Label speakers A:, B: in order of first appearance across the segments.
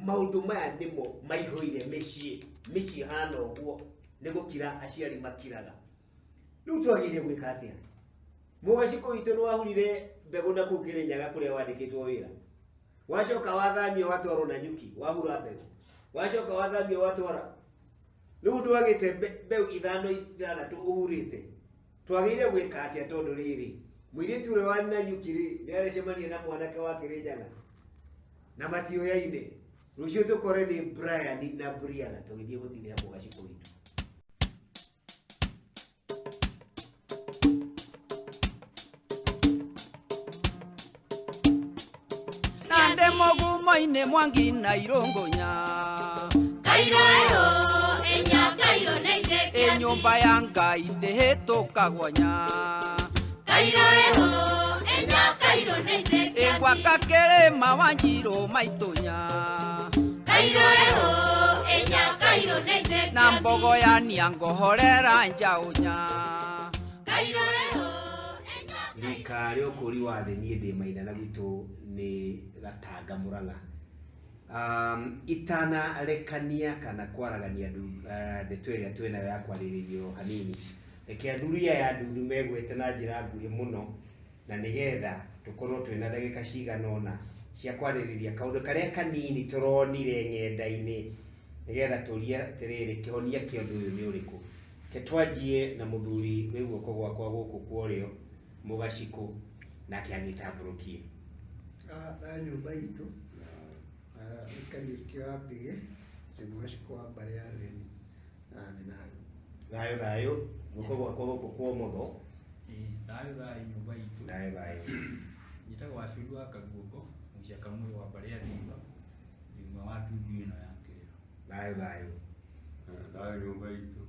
A: Maũndũ maya nĩmo maihũire mĩciĩ, mĩciĩ hana ũguo nĩ gũkira aciari makiraga. Rĩu twagĩrĩire gwĩka atĩa? Mũgacikũ witũ nĩ wahurire mbegũ na kũu Kĩrĩnyaga kũrĩa wandĩkĩtwo wĩra. Wacoka wathamio watwarwo na nyuki, wahura mbegũ. Wacoka wathamio watwara. Rĩu ndwagĩte mbeũ ithano ithathatũ ũhurĩte. Twagĩrĩire gwĩka atĩa tondũ rĩrĩ, mũirĩtu ũrĩa warĩ na nyuki rĩ, nĩ aracemania na mwanake wa Kĩrĩnyaga na matiũyaine. Rũciũ tũkore nĩ Brian na Brianna tũgĩthiĩ gũtinĩra mũgacikũ witũ.
B: Nande mogumo-inĩ mwangi na irũngũnya.
C: Kairo eyo, enya kairo neite
B: Ĩ nyũmba ya Ngai ndĩhĩtũkagwo nya.
C: Kairo eyo, enya kairo neite
B: Ĩ gwaka kĩrĩma wa Njirũ maitũnya.
C: Kairo eyo, enya kairo neite
B: Na mbogo ya niangohorera njaũnya.
C: Kairo eyo, enya
A: Rika rĩa ũkũri wa thĩ niĩ ndĩ maina na gwitũ nĩ Gatanga Mũrang'a. Itanarekania kana kwaragania ndeto ĩrĩa twĩnayo ya kwarĩrĩria o hanini, reke athuri aya a ndundu megwete na njĩra nguhĩ mũno na nĩgetha tũkorwo twĩna ndagĩka cigana ũna cia kwarĩrĩria kaũndũ karĩa kanini tũronire ng'enda-inĩ nĩgetha tũrie atĩrĩrĩ, kĩhonia kĩa ũndũ ũyũ nĩ ũrĩkũ? Reke twanjie na mũthuri wĩ guoko gwakwa gũkũ kwa ũrĩo, Mũgacikũ, nake agĩtambũrũkie.
D: A nyũmba itũ, nĩ Kariũki wa Mbĩgĩ, ndĩ Mũgacikũ wa mbarĩ ya Thĩni na nĩ thayũ.
A: Thayũ thayũ, guoko gwakwa gũkũ kwa ũmotho.
E: Ĩĩ, thayũ thayũ nyũmba itũ.
A: Thayũ thayũ.
E: Njĩtagwo Wacũri wa Kaguoko, mũica Kamũyũ wa mbarĩ ya Thimba, ndĩ ũmwe wa ndundu ĩno ya Kĩrĩro.
A: Thayũ thayũ.
F: Thayũ nyũmba itũ,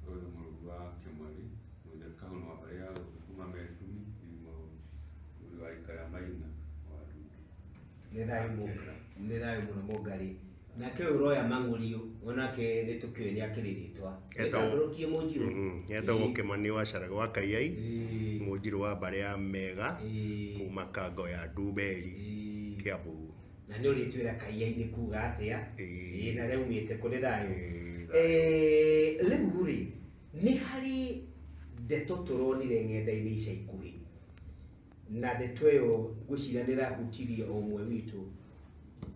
F: ũyũ nĩ mũrũgu wa Kĩmari, mũica Kahũnũ wa mbarĩ ya Gũkũ kuma Metumi, ndĩ mũthuri wa rika rĩa Maina wa ndundu.
A: Nĩ thayũ nĩ thayũ mũno Mũngarĩ. Nake ũyũ ũroya mang'ũriũ onake nĩ tũkĩũĩ nĩ akĩrĩ rĩtwa. Etambũrũkie Mũnjirũ.
G: Etagwo Kĩmani wa Caraga wa Kaiyai, Mũnjirũ wa mbarĩ ya Mega, kuma Kango ya Ndumberi, Kiambu.
A: Na nĩ ũrĩtwĩra Kaiyai nĩ kuga atĩa? Ĩĩ na rĩaumĩte kũ? Nĩ thayũ. Rĩu rĩ, nĩ harĩ ndeto tũronire ng'enda-inĩ ica ikuhĩ. Na ndeto ĩyo ngwĩciria nĩ ĩrahutirie o ũmwe witũ,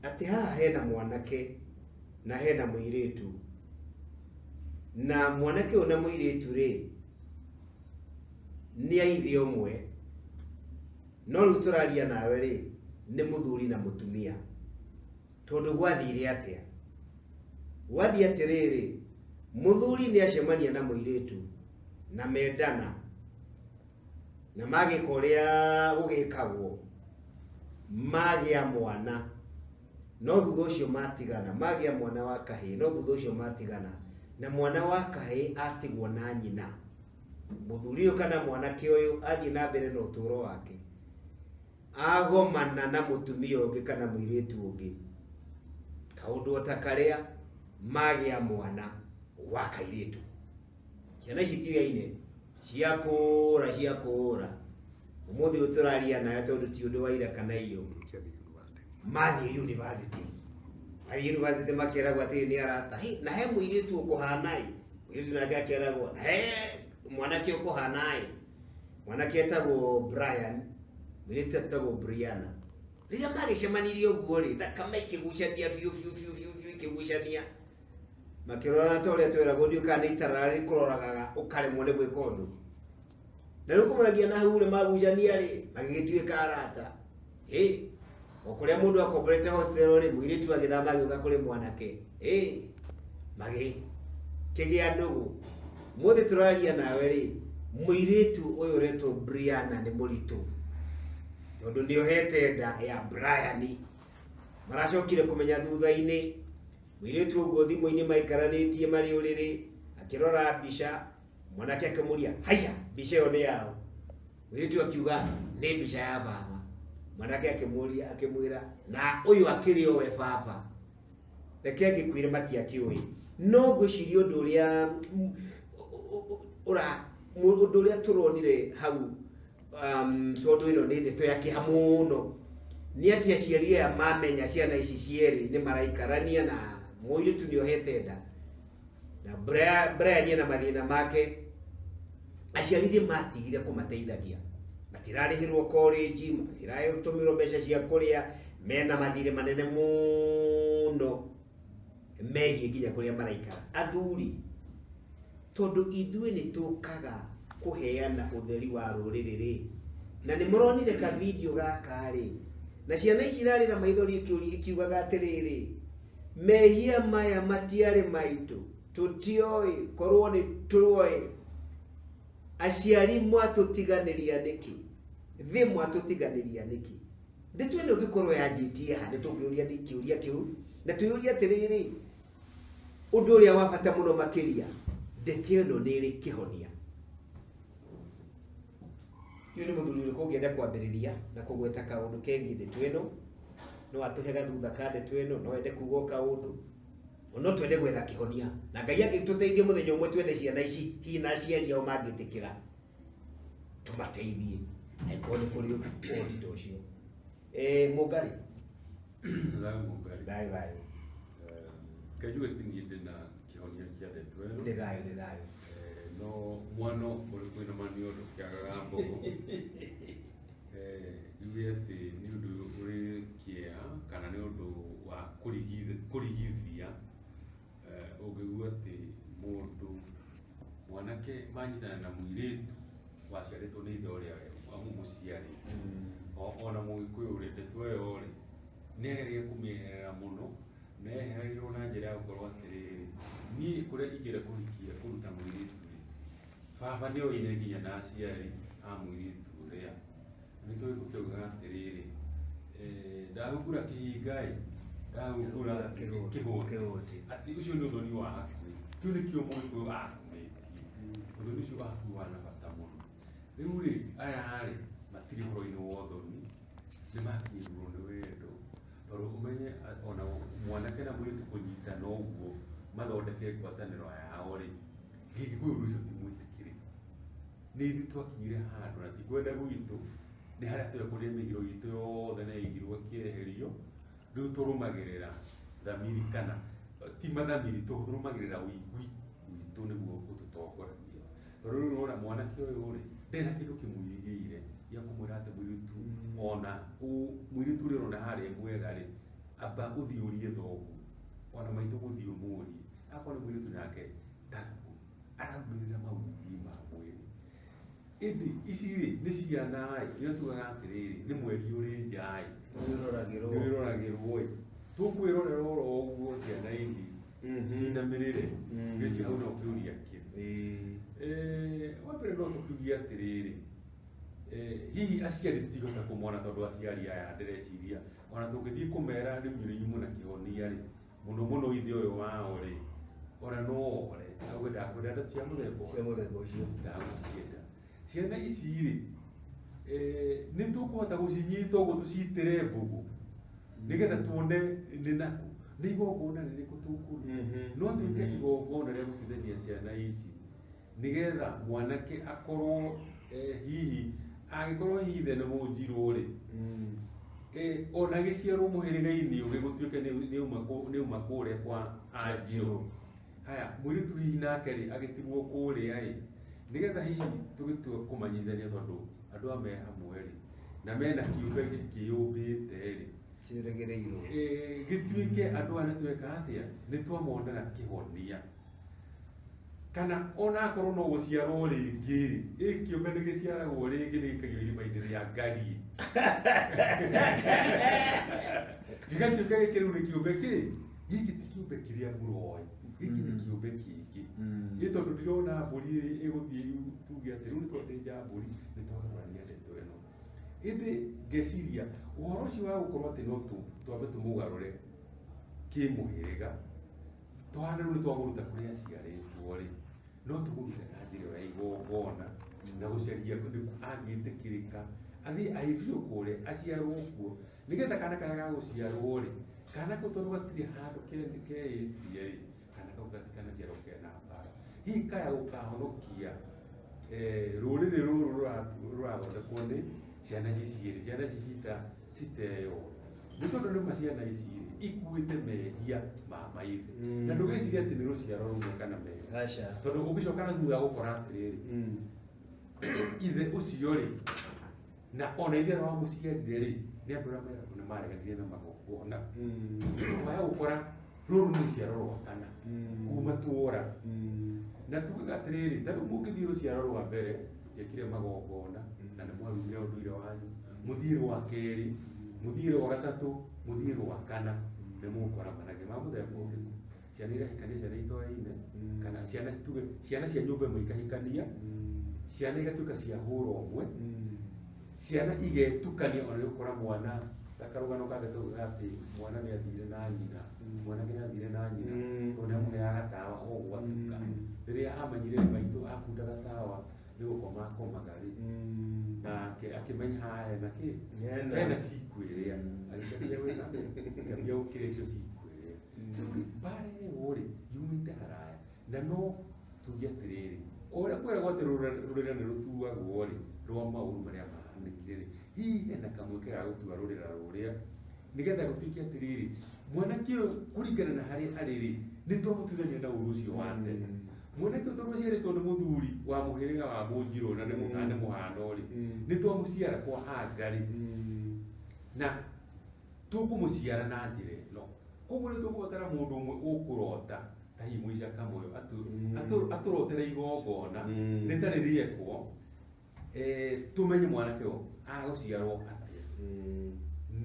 A: atĩ haha hena mwanake na hena mũirĩtu, na mwanake ũyũ na mũirĩtu rĩ, nĩ a ithe ũmwe, no rĩu tũraria nawe rĩ, nĩ mũthuri na mũtumia. Tondũ gwathire atĩa? Gwathiĩ atĩrĩrĩ, mũthuri nĩ acemania na mũirĩtu na mendana, na magĩka ũrĩa gũgĩkagwo, magĩa mwana, no thutha ũcio matigana, magĩa mwana wa kahĩĩ, no thutha ũcio matigana, na mwana wa kahĩĩ atigwo na nyina. Mũthuri ũyũ kana mwanake ũyũ athiĩ na mbere na ũtũũro wake, agomana na mũtumia ũngĩ kana mũirĩtu ũngĩ, kaũndũ o ta karĩa magĩa mwana wa kairĩtu. Ciana ici itiũyaine, ciakũra ciakũra, ũmũthĩ ũyũ tũraria nawe tondũ ti ũndũ wa ira kana iyo, mathiĩ university. Mathiĩ university makeragwo atĩrĩ nĩ arata, hĩ, na he mũirĩtu ũkũhana ĩ, mũirĩtu nake akeragwo, na he mwanake ũkũhana ĩ, mwanake etagwo Brian, mũirĩtu etagwo Brianna. Rĩrĩa magĩcemanirie ũguo rĩ, thakame ĩkĩgucania biũ biũ biũ biũ biũ ĩkĩgucania. Makĩrorana ta ũrĩa tweragwo ndiũĩ kana nĩ itarara rĩkũroragaga ũkaremwo nĩ gwĩka ũndũ. Na rĩu kumanagia na hau rĩ magucania rĩ, magĩgĩtuĩka arata. Hĩ, o kũrĩa mũndũ akomborete hostel rĩ, mũirĩtu agĩthama agĩũka kũrĩ mwanake. Hĩ, magĩkĩgĩa ndũgũ. Ũmũthĩ tũraria nawe rĩ, mũirĩtu ũyũ ũretwo Brianna nĩ mũritũ. Tondũ nĩ ohete nda ya Brian. Maracokire kũmenya thutha-inĩ Mũirĩtu ũguo thimũ-inĩ maikaranĩtie marĩ ũrĩrĩ, akĩrora mbica, mwanake akĩmũria, haiya, mbica ĩyo nĩ yaũ? Mũirĩtu akiuga, nĩ mbica ya baba. Mwanake akĩmũria, akĩmwĩra, na ũyũ akĩrĩ o we baba. Reke ngĩkwĩre matiakĩũĩ. No ngwĩciria ũndũ ũrĩa ũra ũndũ ũrĩa tũronire hau tondũ ĩno nĩ ndeto ya kĩeha mũno. Nĩ atĩ aciari aya mamenya ciana ici cierĩ nĩ maraikarania na mũirĩtu nĩ ohete nda na Brian ena mathĩna make, aciari nĩ matigire kũmateithagia, matirarĩhĩrwo college, matiratũmĩrwo mbeca cia kũrĩa, mena mathirĩ manene mũno megiĩ nginya kũrĩa maraikara. Athuri, tondũ ithuĩ nĩ tũkaga kũheana ũtheri wa rũrĩrĩ rĩ, na nĩ mũronire ka video gaka rĩ, na ciana ici irarĩra maithori ikiugaga atĩrĩrĩ, mehia maya matiarĩ maitũ, tũtioĩ, korwo nĩ tũroĩ, aciari mwatũtiganĩria nĩkĩ, thĩ mwatũtiganĩria nĩkĩ. Ndeto ĩno ĩngĩkorwo yanjĩtie haha nĩ tũngĩũria nĩ kĩũria kĩu, na twĩyũrie atĩrĩrĩ, ũndũ ũrĩa wa bata mũno makĩria, ndeto ĩno nĩ ĩrĩ kĩhonia. Rĩu nĩ mũthuri ũrĩkũ ũngĩenda kwambĩrĩria na kũgweta kaũndũ kegiĩ ndeto ĩno? No atũhe gathutha ka ndeto ĩno, no ende kuga o kaũndũ, no twende gwetha kĩhonia, na Ngai angĩtũteithia mũthenya ũmwe twethe ciana ici hihi na aciari ao mangĩtĩkĩra tũmateithie, angĩkorwo nĩ kũrĩ ũhoti ta ũcio. Mũngarĩ.
F: Thayũ Mũngarĩ.
A: Thayũ thayũ.
F: Kenjuge ti niĩ ndĩna kĩhonia kĩa ndeto ĩno.
A: Nĩ thayũ, nĩ thayũ.
F: No mwana ũrĩ kwĩna mani ũndũ kĩagaga mbogo. Njuge atĩ nĩ ũndũ ũrĩ kĩeha kana nĩ ũndũ wa kũrigithia, ũngĩigua atĩ mũndũ mwanake manyitana na mũirĩtu waciarĩtwo nĩ ithe ũrĩa amũmũciarĩte. Ona Mũgĩkũyũ rĩ, ndeto ĩyo rĩ, nĩ ageragia kũmĩeherera mũno, na ehereirwo na njĩra ya gũkorwo atĩrĩrĩ, niĩ kũrĩa ingĩenda kũhikia kũruta mũirĩtu rĩ, baba nĩ oire nginya na aciari a mũirĩtu ũrĩa. Nĩkĩo gĩkũ kĩaugaga atĩrĩrĩ, ndahungura kĩhinga ĩ, ndahungura kĩhũti. Atĩ ũcio nĩ ũthoni wa hakuhĩ. Kĩu nĩkĩo Mũgĩkũyũ akumĩtie. Ũthoni ũcio wa hakuhĩ wana bata mũno. Rĩu rĩ, aya rĩ, matirĩ ũhoro-inĩ wa ũthoni, nĩ makinyĩrwo nĩ wendo, tondũ ũmenye ona mwanake na mũirĩtu kũnyitana ũguo mathondeke ngwatanĩro yao rĩ, Gĩkũyũ ũndũ ũcio ti mwĩtĩkĩrĩku. Nĩ ithuĩ twakinyire handũ na ti kwenda gwitũ, nĩ harĩa twekũrire mĩgiro itũ yothe na ĩigirwo ĩkĩeherio, rĩu tũrũmagĩrĩra thamiri kana ti mathamiri, tũrũmagĩrĩra ũigui witũ nĩguo ũtũtongoragia. Tondũ rĩu ũrona mwanake ũyũ rĩ, ndarĩ na kĩndũ kĩmũirigĩire gĩa kũmwĩra atĩ mũirĩtu ona mũirĩtu ũrĩa ũrona harĩa mwega rĩ, amba ũthiĩ ũrie thoguo, ona maitũ gũthiĩ ũmũrie, akorwo nĩ mũirĩtu nake taguo, ararũmĩrĩra mawĩgwi ma mwĩrĩ. Ĩndĩ ici rĩ, nĩ ciana ĩ, nĩo tugaga atĩrĩrĩ, nĩ mweri ũrĩ nja ĩ, nĩwĩroragĩrwo ĩ, tũkwĩrorera oro ũguo ciana ici cinamĩrĩre, ngwĩciria hau no kĩũria kĩu. Wa mbere no tũkiuge atĩrĩrĩ, hihi aciari tũtingĩhota kũmona tondũ aciari aya ndĩreciria ona tũngĩthiĩ kũmera rĩu inyuĩ mwĩna kĩhonia rĩ, mũno mũno ithe ũyũ wao rĩ, ona no ore, auge ndakwenda ndeto cia mũthemba ũyũ.
A: Cia mũthemba ũcio.
F: Ndagũcienda. Ciana ici rĩ, nĩ tũkũhota gũcinyita ũguo tũcitĩre mbũgũ, nĩgetha tuone nĩ nakũ, nĩ igongona rĩrĩkũ tũkũruta. No tuĩke igongona rĩa gũteithania ciana ici, nĩgetha mwanake akorwo hihi, angĩkorwo hihi ithe nĩ mũnjirũ rĩ, ona gĩciarwo mũhĩrĩga-inĩ ũngĩ gũtuĩke nĩ auma kũrĩa kwa anjirũ. Haya, mũirĩtu hihi nake rĩ, agĩtigwo kũrĩa ĩ, nĩgetha hihi tũgĩtue kũmanyitithania tondũ andũ aya me hamwe rĩ, na mena kĩũmbe kĩyũmbĩte rĩ,
A: Kĩrĩgĩrĩirwo.
F: Gĩtuĩke andũ aya nĩtweka atĩa, nĩtwamonera kĩhonia. Kana ona akorwo no gũciarwo rĩngĩ rĩ, ĩ kĩũmbe nĩ gĩciaragwo rĩngĩ nĩ gĩikagio irima-inĩ rĩa ngari. Gĩgatuĩka gĩkĩ rĩu nĩ kĩũmbe kĩ, gĩkĩ ti kĩũmbe kĩrĩa mũroĩ, gĩkĩ nĩ kĩũmbe kĩngĩ. Ĩ tondũ ndirona mbũri ĩgũthiĩ rĩu tuge atĩ rĩu nĩtwathĩnja mbũri, nĩtwagarũrania ndeto ĩno. Ĩndĩ ngeciria ũhoro ũcio wa gũkorwo atĩ no twambe tũmũgarũre kĩmũhĩrĩga, tũhane rĩu nĩtwamũruta kũrĩa aciarĩtwo rĩ, no tũmũrute na njĩra ĩyo ya igongona na gũcaria nĩkũ angĩtĩkĩrĩka, athiĩ ahithio kũrĩa, aciarwo kuo, nĩgetha kana karĩa gagũciarwo rĩ, kana kau tondũ gatirĩ handũ keĩtie rĩ, kana kau gatikanaciarwo kena mbara. Hihi kaya gũkahonokia rũrĩrĩ rũrũ rũrathondekwo nĩ ciana ici cierĩ, ciana ici cita Citeo nĩ tondũ nĩma ciana ici rĩ ikuĩte mehia ma maithe na ndũgecirie atĩ nĩ rũciaro rũmwe kana merĩ
A: Aca.
F: tondũ ũngĩcoka na thutha gũkora atĩrĩrĩ ithe ũcio rĩ na ona ithe ũrĩa wamũciarire rĩ nĩ andũ arĩa meragwo nĩ mareganire na magongona waya gũkora rũrũ nĩ rũciaro rwa kana kuma tuora na tugaga atĩrĩrĩ ta rĩu mũngĩthiĩ rũciaro rwa mbere mũtiekire magongona na nĩ mwarumire ũndũire wanyu mũthiĩ rwa kerĩ mũthiĩ rwa gatatũ mũthiĩ rwa kana nĩ mũgũkora manake ma mũthemba ũrĩkũ ciana irahikania ciana itoaine kana ciana tuge ciana cia nyũmba ĩmwe ikahikania ciana igatuĩka cia hũra ũmwe ciana igetukania ona nĩ ũgũkora mwana ta karũgano kangĩ taugaga atĩ mwana nĩ athire na nyina mwanake nĩ athire na nyina tondũ nĩ amũheaga tawa o gwatuka rĩrĩa amenyire maitũ akundaga tawa nĩ gũkoma akomaga rĩ nake akĩmenya haha hena kĩ hena cikwĩrĩa agĩkĩambia gwĩka akĩambia gũkĩra icio cikwĩrĩa rĩu rĩ mbara ĩyo rĩ yumĩte haraya na no tuge atĩrĩrĩ o ũrĩa kwĩragwo atĩ rũrĩra nĩ rũtuagwo rĩ rwa maũru marĩa mahanĩkire rĩ hihi hena kamweke ga gũtua rũrĩra rũrĩa nĩgetha gũtuĩke atĩrĩrĩ mwanake ũyũ kũringana na harĩa arĩ rĩ nĩ twamũtuithania na ũru ũcio wa tene mwanake ũyũ tondũ aciarĩtwo nĩ mũthuri wa mũhĩrĩga wa mũnjirũ na nĩ nĩ mũhano rĩ nĩ twamũciara kwa anga rĩ na tũkũmũciara na njĩra ĩno koguo nĩ tũkũbatara mũndũ ũmwe ũkũrota ta hihi mũica kamũyũ atũrotere igongona rĩtarĩ rĩekwo tũmenye mwanake ũyũ agũciarwo atĩa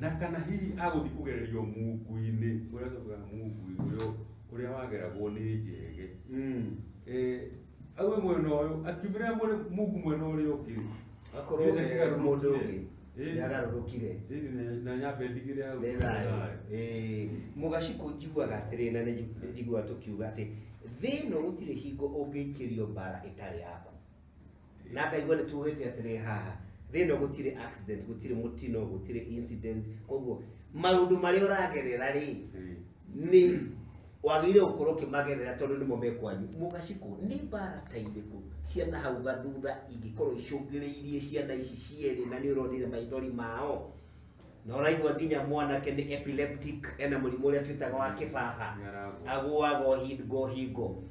F: na kana hihi agũthiĩ kũgererio mungu-inĩ ũrĩa tugaga mungu-inĩ ũrĩa wageragwo nĩ njege aume mwena ũyũ akiumĩra mungu mwena ũrĩa ũngĩ
A: Akorwo
F: Gĩthĩ
A: mũndũ ũngĩ
F: Ĩĩ.
A: nĩ agarũrũkire
F: Ĩĩ, na nyambe ndigĩre hau
A: nĩ thayũ. Ĩĩ, mũgacikũ njiguaga atĩrĩ na nĩ njiguaga tũkiuga atĩ thĩ ĩno gũtirĩ hingo ũngĩikĩrio mbara ĩtarĩ yaku na ngaigua nĩ tugĩte atĩrĩ haha thĩ ĩno gũtirĩ accident gũtirĩ mũtino gũtirĩ incident koguo maũndũ marĩa ũragerera rĩ nĩ wagĩrĩire gũkorwo ũkĩmagerera tondũ nĩmo me kwanyu mũgacikũ nĩ mbara ta irĩkũ ciana hau gathutha ingĩkorwo icũngĩrĩirie ciana ici cierĩ na nĩ ũronire maithori mao na ũraigua nginya mwanake nĩ epileptic ena mũrimũ ũrĩa twĩtaga wa kĩbaba
F: Nĩaragwa.
A: agũaga o hingo hingo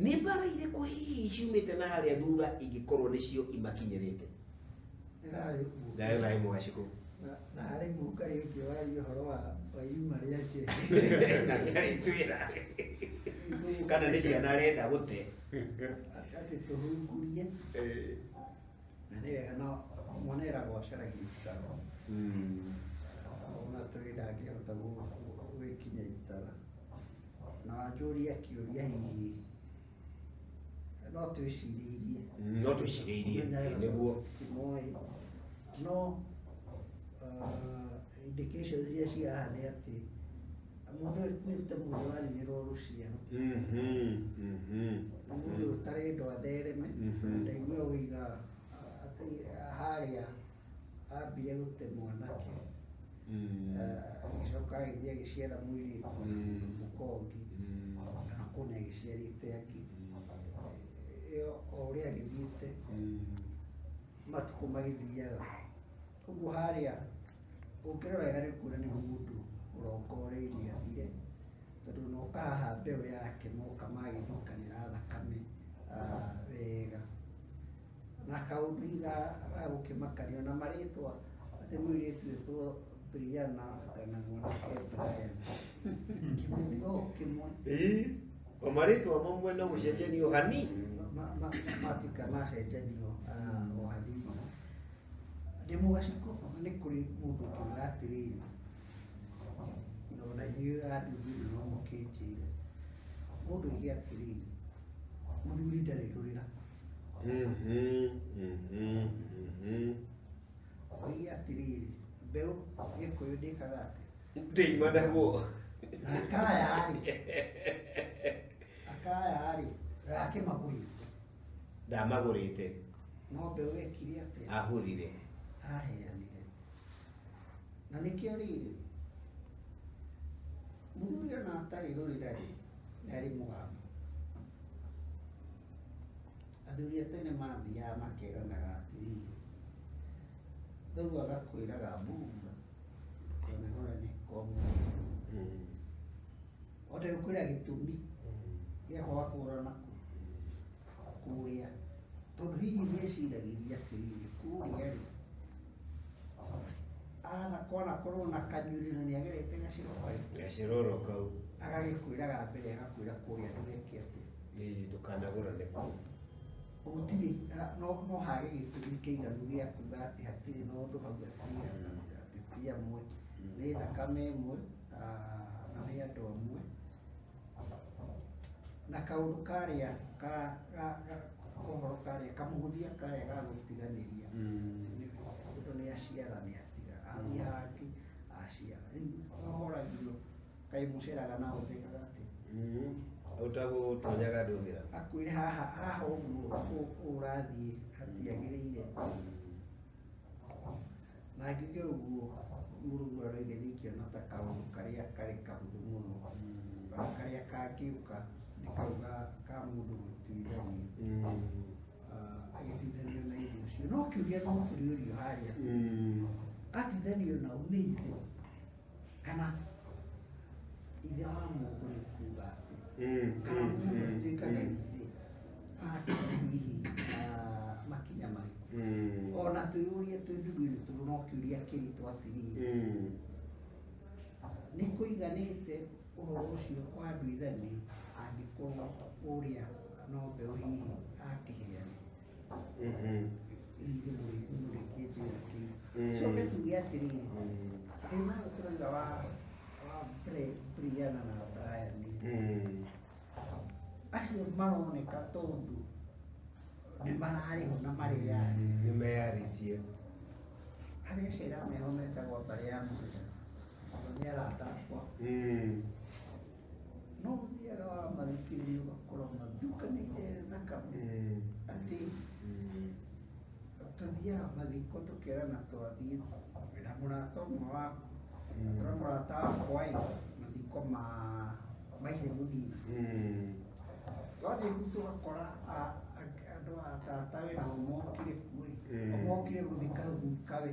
A: nĩ mbara irĩkũ hihi ciumĩte na harĩa thutha ingĩkorwo nĩcio imakinyĩrĩte
D: Nĩ thayũ.
A: Thayũ thayũ mũgacikũ
D: Na harĩ mũngarĩ ũngĩ waria ũhoro wa iruma rĩa njege
A: na nĩarĩtwĩra kana nĩ ciana arenda gũte
D: atĩ tũhungurie na nĩ wega no mwana eragwo acaragia itara ona tũrĩ ndangĩhota gwĩkinya itara na wanjũria kĩũria hihi no twĩcirĩirie
A: No twĩcirĩirie, nĩguo.
D: Timoĩ no indication iria cia haha nĩ atĩ mũndũ ũyũ nĩ ta mũndũ ũraninĩrwo rũciaro nĩ mũndũ ũtarendwo athereme tondũ ndaigua ũiga atĩ harĩa ambire gũte mwanake agĩcoka agĩthiĩ agĩciara mũirĩtu mũkongi na kũu nĩ agĩciarĩte angĩ ĩyo o ũrĩa agĩthiĩte matukũ magĩthiaga ũguo harĩa ũngĩrora wega nĩ kuona nĩ mũndũ ũrongoreirie athire tondũ noka haha mbeũ yake moka magĩthukanĩra thakame wega na kaũndũ ga gũkĩmakania ona marĩtwa atĩ mũirĩtu wĩtwo Briana kana mwanake Brian kĩmũthigo o kĩmwe
A: Ĩĩ, o marĩtwa mamwe no gũcenjanio hani
D: matuĩka macenjanio o hanini ndĩ mũgacikũ nĩ kũrĩ mũndũ ũngiuga atĩrĩrĩ na ona inyuĩ a ndundu no mũkĩnjĩre mũndũ oige atĩrĩrĩ mũthuri ndarĩ rũrĩra oige atĩrĩrĩ mbeũ gĩkũyũ ndĩkaga atĩ
A: ndĩimanagwo
D: na akaya-rĩ akaya-rĩ ndakĩmagũrĩte
A: ndamagũrĩte
D: no mbeũ ekire atĩa
A: ahũrire
D: aheanire na nĩkĩo rĩrĩ mũthuri ona atarĩ rũrĩra rĩ nĩ arĩ mũgambo athuri a tene mathiaga makeranaga atĩrĩrĩ thoguo agakwĩraga mbura kwa mũndũ Ote gũkwĩra gĩtũmi gĩa kwaga kũgũrana kũrĩa tondũ hihi nĩeciragĩria atĩrĩrĩ kũrĩa rĩ ana kwanakorwo na kanyũri na nĩagerete gacĩra karĩkũ
A: Gacĩra oro kau.
D: Agagĩkwĩraga mbere agakwĩra kũrĩa ndũgeke atĩa.
A: Ĩĩ, ndũkanagũrane kũu.
D: Gũtirĩ no hage gĩtũmi kĩiganu gĩa kuga atĩ hatirĩ na ũndũ hau atĩ atĩ ti amwe nĩ thakame ĩmwe na nĩ andũ amwe na kaũndũ karĩa ka kohoro karĩa kamũhũthia karĩa ga gũtiganĩria mũndũ nĩ aciara nĩ atiga athiĩ hangĩ aciara rĩu ũhoragio kaĩ mũceraga na ũthekaga atĩ
A: Ũtagũtonyaga ndũgĩra.
D: Akwĩre haha haha ũguo ũrathiĩ hatiagĩrĩire na ngiuge ũguo mũrũgu aroiga niĩ ingĩona ta kaũndũ karĩa karĩ kahũthũ mũno kana karĩa kangĩũka nĩ kau ka mũndũ gũtuithanio agĩtuithanio na ithe ũcio no kĩũria no tũrĩũrio harĩa atuithanio nao nĩ ithe kana ithe wa mũndũ nĩ kuga atĩ kana mũndũ atuĩkaga ithe akinya hihi makinya marĩkũ ona twĩyũrie twĩ ndundu-inĩ tondũ no kĩũria kĩritũ atĩrĩrĩ nĩ kũiganĩte ũhoro ũcio wa nduithanio angĩkorwo ũrĩa no mbeũ hihi akĩheana hihi nĩmũrĩkie njĩra kĩu coke tuge atĩrĩrĩ thĩna ũyũ tũrauga wa Briana na Brian acio maroneka tondũ nĩ mararĩho na marĩyarĩ
A: Nĩ meyarĩtie.
D: Harĩ acera meho metagwo mbarĩ ya mũhĩa nĩ arata akwa no ũthiaga wa mathikĩrĩria ũgakora mathukanĩire thakame atĩ tũthiaga mathiko tũkerana twathiĩ na mũrata ũmwe waku tũra mũrata wakwa ĩ mathiko ma ithe mũnini twathiĩ kũu tũgakora andũ a tata we nao mokire kuo ĩ mokire gũthika gukawe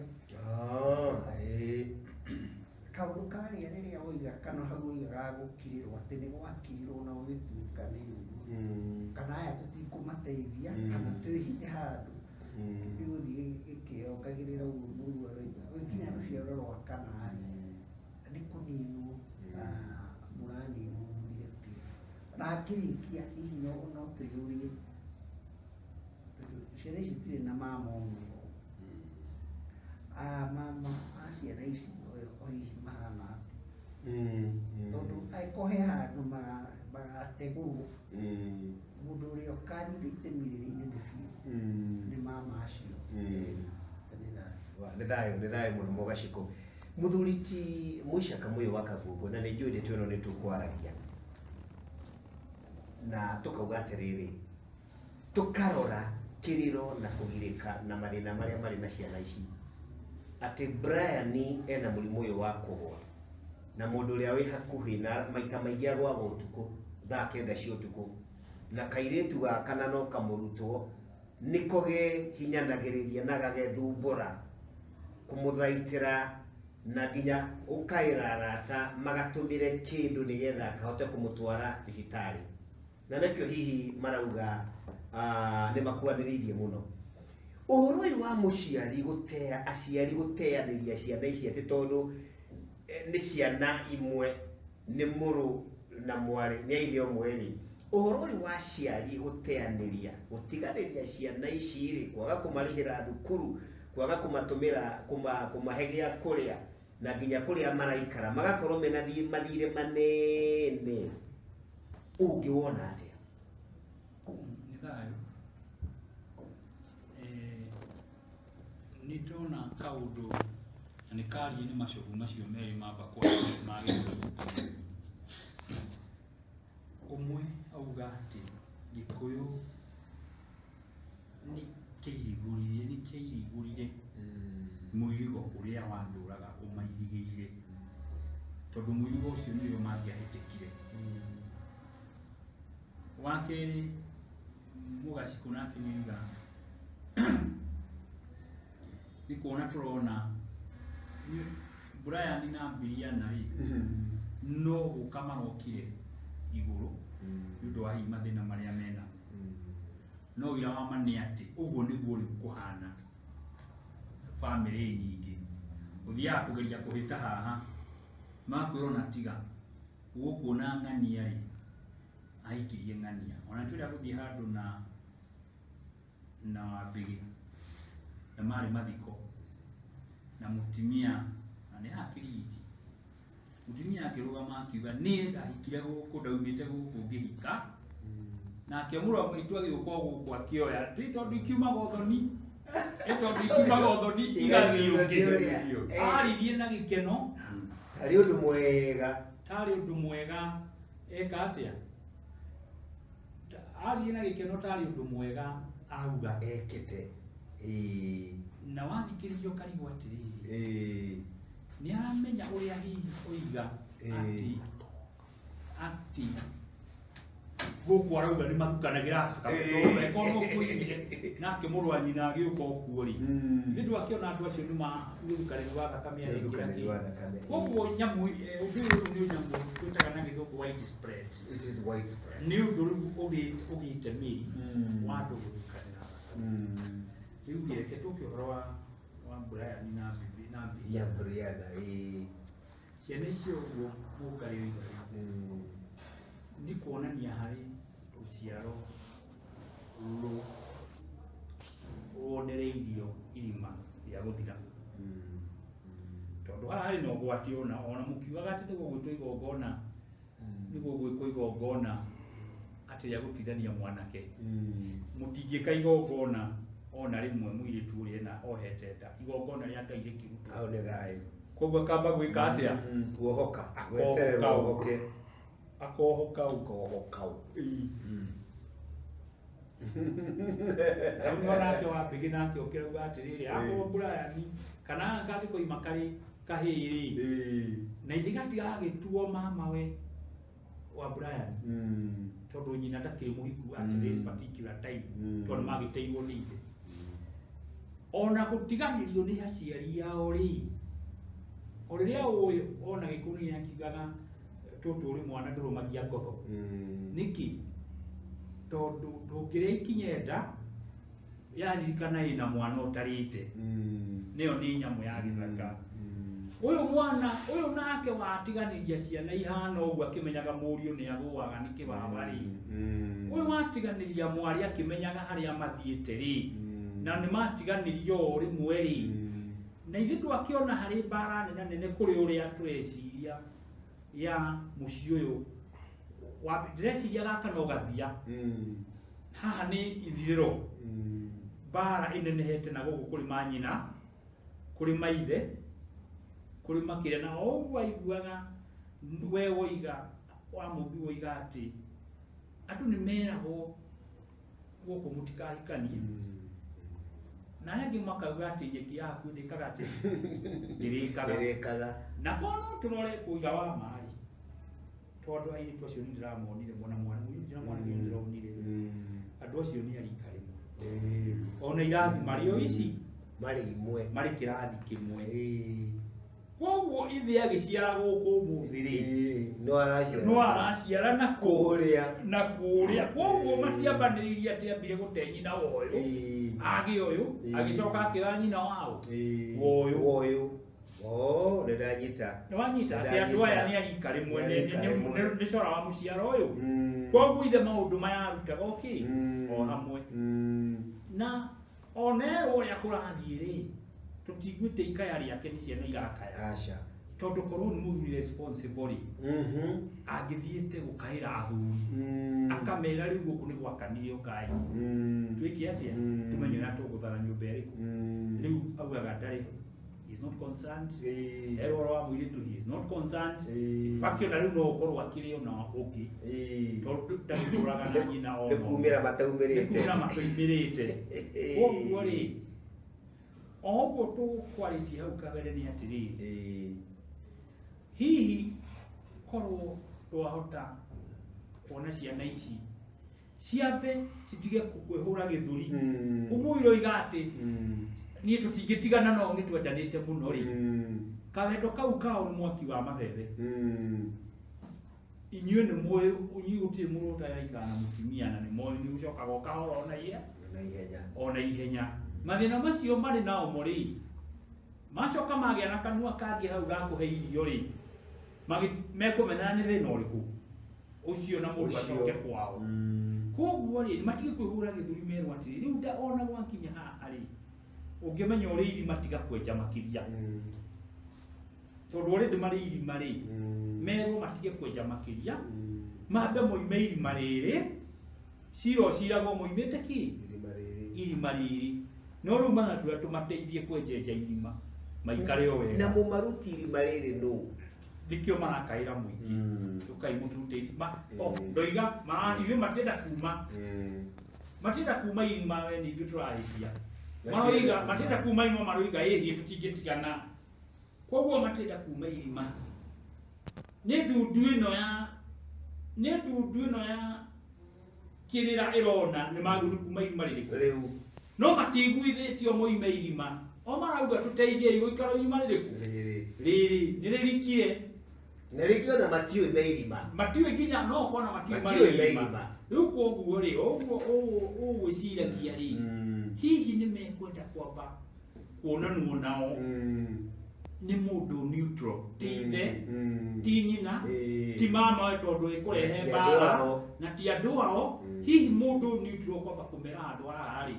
D: kaũndũ karĩa rĩrĩa woiga kana hau woiga gagũkirĩrwo atĩ nĩ gwakirirwo na gũgĩtuĩka nĩ ũguo kana aya tũtikũmateithia kana twĩhithe handũ gĩgũthiĩ gĩkĩongagĩrĩra ũguo mũru aroiga gũgĩkinya rũciaro rwa kana nĩ kũninwo mũraninwo mũthire biũ na ngĩrĩkia hihi no twĩyũrie tondũ ciana ici itirĩ na mama ũmwe mama a ciana ici o hihi mahana atĩa tondũ angĩkorwo he handũ magategũrwo mũndũ ũrĩa ũkanyita itemi rĩrĩ inene biũ nĩ mama acio.
A: Nĩ thayũ nĩ thayũ mũno mũgacikũ mũthuri ti mũica Kamũyũ wa Kaguongo na nĩ njũĩ ndeto ĩno nĩ tũkwaragia na tũkauga atĩrĩrĩ tũkarora kĩrĩro na kũgirĩka na mathĩna marĩa marĩ na ciana ici atĩ Brian ena mũrimũ ũyũ wa kũgwa na mũndũ ũrĩa wĩ hakuhĩ na maita maingĩ agwaga ũtukũ thaa 9 cia ũtukũ na kairĩtu gaka na no kamũrutwo nĩko gehinyanagĩrĩria na gagethumbũra kũmũthaitĩra na nginya ũkaĩra arata magatũmĩre kĩndũ nĩgetha kahote kũmũtwara thibitarĩ na nĩkĩo hihi marauga nĩ makuanĩrĩirie mũno ũhoro ũyũ wa mũciari gũtea aciari gũteanĩria ciana ici atĩ tondũ nĩ ciana imwe nĩ mũrũ na mwarĩ nĩ aithe ũmwe rĩ ũhoro ũyũ wa aciari gũteanĩria gũtiganĩria ciana ici rĩ kwaga kũmarĩhĩra thukuru kwaga kũmatũmĩra kũmahe gĩa kũrĩa na nginya kũrĩa maraikara magakorwo mena mathirĩ manene ũngĩwona atĩa?
E: Nĩ thayũ. Nĩ ndona kaũndũ na nĩ karie nĩ macobu macio merĩ mamba kwaria ma Gĩkũyũ. Ũmwe auga atĩ Gĩkũyũ nĩ kĩirigũrire mũirigo ũrĩa wandũraga ũmairigĩire tondũ mũirigo ũcio nĩwe mangĩahĩtĩkire. Wa kerĩ mũgacikũ nake nĩoiga nĩ kuona tũrona Brian na Biriana rĩ no gũka marokire igũrũ nĩ ũndũ wa hihi mathĩna marĩa mena no wĩra wa ma nĩ atĩ ũguo nĩguo rĩu kũhana bamĩrĩ nyingĩ ũthiaga kũgeria kũhĩta haha makwĩrwo na tiga gũkuona ng'ania rĩ ahikirie ng'ania ona tũrĩa gũthiĩ handũ na na Wambĩgĩ na marĩ mathiko na mũtumia na nĩ haha Kĩrigiti mũtumia akĩrũgama akiuga niĩ ndahikire gũkũ ndaumĩte gũkũ ngĩhika nake mũrũ wa maitũ agĩũka o gũkũ akĩoya ndĩ tondũ ikiumaga ũthoni ĩ tondũ ikiumaga ũthoni igathiĩ ũngĩ aririe na gĩkeno
A: Tarĩ ũndũ mwega.
E: Tarĩ ũndũ mwega eka atĩa aririe na gĩkeno tarĩ ũndũ mwega auga
A: Ekĩte. Ĩĩ.
E: Na wathikĩrĩria ũkarigwo atĩrĩrĩ nĩ aramenya ũrĩa hihi oiga atĩ atĩ gũkũ arauga nĩ mathukanagĩra korwo kũigire nake mũrũ wa nyina agĩũka okuo rĩ ithe ndwakĩona andũ acio nĩ magũthukanĩri wa thakame arĩkĩra
A: Ũthukanĩri
E: kĩ
A: wa thakame.
E: koguo nyamũ ũndũ ũyũ nĩ nyamũ twĩtaga na gĩthũngũ widespread.
A: It is widespread.
E: Nĩ ũndũ rĩu ũgĩte mĩri wa andũ gũthukanĩra thakame. Rĩu rĩ reke tũke ũhoro wa Brian na Bibi na
A: Ya
E: Biriana.
A: Briana. Ĩĩ.
E: Ciana icio ũguo mũngarĩ oiga rĩ nĩ kuonania harĩ rũciaro ruonereirio irima rĩa gũthira tondũ haha harĩ na ũgwati ona ona mũkiugaga atĩ nĩ gũgwĩtwo igongona nĩ gũgwĩkwo igongona atĩ rĩa gũtuithania mwanake mũtingĩka igongona ona rĩmwe mũirĩtu ũrĩa ena ohete nda igongona rĩa Ngai rĩkĩrutwo
A: Hau nĩ thayũ.
E: Koguo akamba gwĩka atĩa
A: Kuohoka.
E: Akohoka
A: Gwetererwo
E: ũ.
A: ohoke.
E: Akohoka ũ.
A: Kohoka ũ.
E: Rĩu nĩ onake Wambĩgĩ nake okĩra uga atĩrĩrĩ akorwo Brian kana kangĩkoima karĩ kahĩĩ rĩ na ithe gatigagĩtuo mamawe wa Brian tondũ nyina ndakĩrĩ mũhiku at this particular time tondũ magĩteirwo nĩ ithe ona gũtiganĩrio nĩ aciari ao rĩ o rĩrĩa ũĩ ona gĩkũyũ nĩ gĩakiugaga tũtũ ũrĩ mwana ndũrũmagia ngotho nĩkĩ tondũ ndũngĩrĩa ikinye nda yaririkana ĩna mwana ũtarĩte nĩyo nĩ nyamũ ya gĩthaka ũyũ mwana ũyũ nake watiganĩria ciana ihana ũguo akĩmenyaga mũriũ nĩ agũaga nĩ kĩbaba rĩ ũyũ watiganĩria mwarĩ akĩmenyaga harĩa mathiĩte rĩ na nĩ matiganĩrio o rĩmwe rĩ na ithuĩ twakĩona harĩ mbara nene nene kũrĩ ũrĩa tũreciria ya mũciĩ ũyũ ndĩreciria gaka no gathia haha nĩ ithirĩro mbara ĩnenehete na gũkũ kũrĩ manyina kũrĩ maithe kũrĩ makĩria na o ũguo aiguaga we woiga wa mũmbi woiga atĩ andũ nĩ meragwo gũkũ mũtikahikanie na arĩa angĩ makauga atĩ nyeki yaku ndĩkaga atĩ ndĩrĩkaga
A: Ndĩrĩkaga.
E: Na korwo no tũrore kũiga wa marĩ tondũ airĩtu acio nĩ ndĩramonire mwana mwana mũirĩtu na mwana nĩ ndĩronire andũ acio nĩ arika rĩmwe ona irathi marĩ o ici
A: Marĩ imwe.
E: Marĩ kĩrathi kĩmwe koguo ithe agĩciara gũkũ ũmũthĩ rĩ
A: No araciara
E: no araciara na
A: kũrĩa
E: na kũrĩa koguo matiambanĩrĩirie atĩ ambire gũte nyina wa ũyũ agĩ ũyũ agĩcoka akĩoya nyina wa ũ wa ũyũ
A: Woyũ. Oh, nĩ ndanyita.
E: Nĩ wanyita atĩ andũ aya nĩ arika rĩmwe
A: Nĩ arika rĩmwe.
E: Nĩ cora wa mũciaro ũyũ koguo ithe maũndũ maya arutaga okĩ o hamwe na ona erwo ũrĩa kũrathiĩ rĩ tũtiguĩte ikaya rĩake nĩ ciana irakaya
A: Aca.
E: Tondũ korwo nĩ mũthuri responsible rĩ angĩthiĩte gũkaĩra athuri akamera rĩu gũkũ nĩ gwakanire ũkai twĩke atĩa tũmenye ũrĩa tũgũthara nyũmba ĩrĩkũ rĩu augaga ndarĩ he is not concerned erwo ũhoro wa mũirĩtu he is not concerned akĩona rĩu no ũkorwo akĩrĩ ona ũngĩ tondũ ndagĩtũraga na nyina ona
A: Nĩ kumĩra mataumĩrĩte.
E: Nĩ kumĩra mataumĩrĩte koguo rĩ o ũguo tũkwarĩtie hau kabere nĩ atĩrĩrĩ hihi korwo twahota kuona ciana ici ciambe citige kwĩhũra gĩthũri ũmũira oiga atĩ niĩ tũtingĩtigana no nĩ twendanĩte mũno rĩ Kawendo kau kao nĩ mwaki wa mabebe. Inyuĩ nĩ mũĩ, inyuĩ gũtirĩ mũndũ ũtaraikara na mũtumia na nĩ moĩ nĩ ũcokaga ũkahora ona ihenya.
A: Na ihenya.
E: Ona ihenya. Mathĩna macio marĩ nao mo rĩ, macoka magĩa na kanua kangĩ hau ga kũhe irio rĩ, mekũmenyana nĩ thĩna ũrĩkũ ũcio na mũndũ acoke kwao. Koguo rĩ, matige kwĩhũra gĩthũri merwo atĩrĩ, rĩu nda ona gwakinya haha rĩ, ũngĩmenya ũrĩ irima tiga kwenja makĩria. Tondũ already marĩ irima rĩ, merwo matige kwenja makĩria, mambe moime irima rĩrĩ, cira ũciragwo moimĩte kĩ?
A: Irima rĩrĩ.
E: Irima rĩrĩ. No rĩu maratwĩra tũmateithie kwenjenja irima, maikare o wega.
A: Na mũmaruti irima rĩrĩ nũ?
E: Nĩkĩo marakaĩra mũingĩ. Tũkai mũtũrute irima. O, ndoiga, ithuĩ matienda kuma. Matienda kuma irima we nĩ ithuĩ tũrahĩtia. Maroiga, matienda kuma irima maroiga ĩhiĩ tũtingĩtigana. Koguo matienda kuma irima. Nĩ ndundu ĩno ya, nĩ ndundu ĩno ya kĩrĩra ĩrona nĩ magĩrĩirwo kuma irima rĩrĩkũ.
A: Rĩu.
E: No matiguithĩtio moime irima. O marauga tũteithiei gũikara irima rĩrĩkũ?
A: Rĩrĩ.
E: Rĩrĩ, nĩ rĩrikire.
A: Na rĩngĩ ona matiũĩ me irima.
E: Matiũĩ nginya no ũkona matiũĩ
A: Matiũĩ
E: marĩ
A: me
E: irima.
A: irima.
E: Rĩu koguo rĩ, ũguo ũgwĩciragia rĩ, hihi nĩ mekwenda kwamba kuonanwo nao nĩ mũndũ neutral, ti ithe, ti nyina, ti mama we tondũ ĩkũrehe
A: Ti andũ
E: mbara,
A: ao.
E: na ti andũ ao. Hihi mũndũ neutral kwamba kũmera handũ haha rĩ,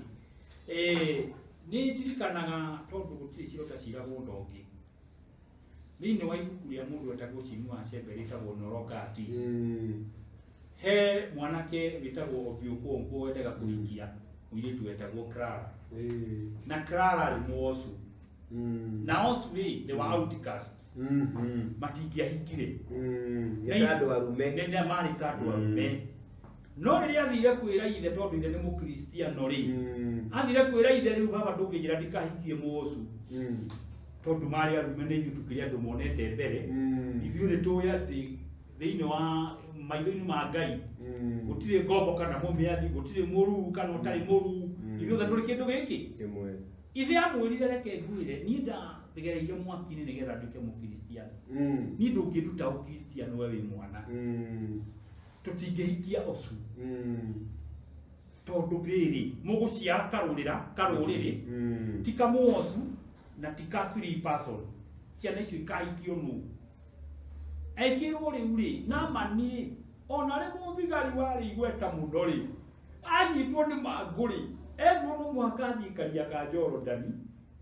E: nĩ ndirikanaga tondũ gũtirĩ ciota ciragwo na ũngĩ. Thĩinĩ wa ibuku rĩa mũndũ wetagwo Chinua Achebe rĩtagwo Noroka Atis. He mwanake wĩtagwo Obi Okonkwo wendaga kũhikia mũirĩtu wetagwo Clara. Na Clara arĩ Mũocu. Na Ocu rĩ, they were outcasts. Matingĩahikire.
A: Nĩ ta andũ arume.
E: Nĩ nĩ marĩ ta andũ arume. No rĩrĩa athire kwĩra ithe tondũ ithe nĩ mũkristiano rĩ, athire kwĩra ithe rĩu baba ndũngĩnjĩra ndikahikie Mũocu. Tondũ marĩ arume nĩ ithuĩ tũkĩrĩ andũ monete mbere. Ithuĩ nĩ tũĩ atĩ thĩinĩ wa maitho-inĩ ma Ngai, gũtirĩ ngombo kana mũmĩathi, gũtirĩ mũruu kana ũtarĩ mũruu. Ithuothe tũrĩ kĩndũ gĩkĩ.
A: Kĩmwe.
E: Ithe amwĩrire reke ngwĩre, niĩ ndagereire mwaki-inĩ nĩgetha nduĩke mũkristiano. Niĩ ndũngĩnduta ũkristiano we wĩ mwana. Tũtingĩhikia Ocu. Tondũ rĩrĩ, mũgũciara karũrĩra, karũrĩrĩ, ti kamũocu na ti ka free person. Ciana icio ikahikio nũ? Ekĩrwo rĩu rĩ, Naamani rĩ, ona arĩ mũthigari warĩ igweta mũno rĩ, anyitwo nĩ mangũ rĩ, erwo no mũhaka athiĩ karia ka Jorodani,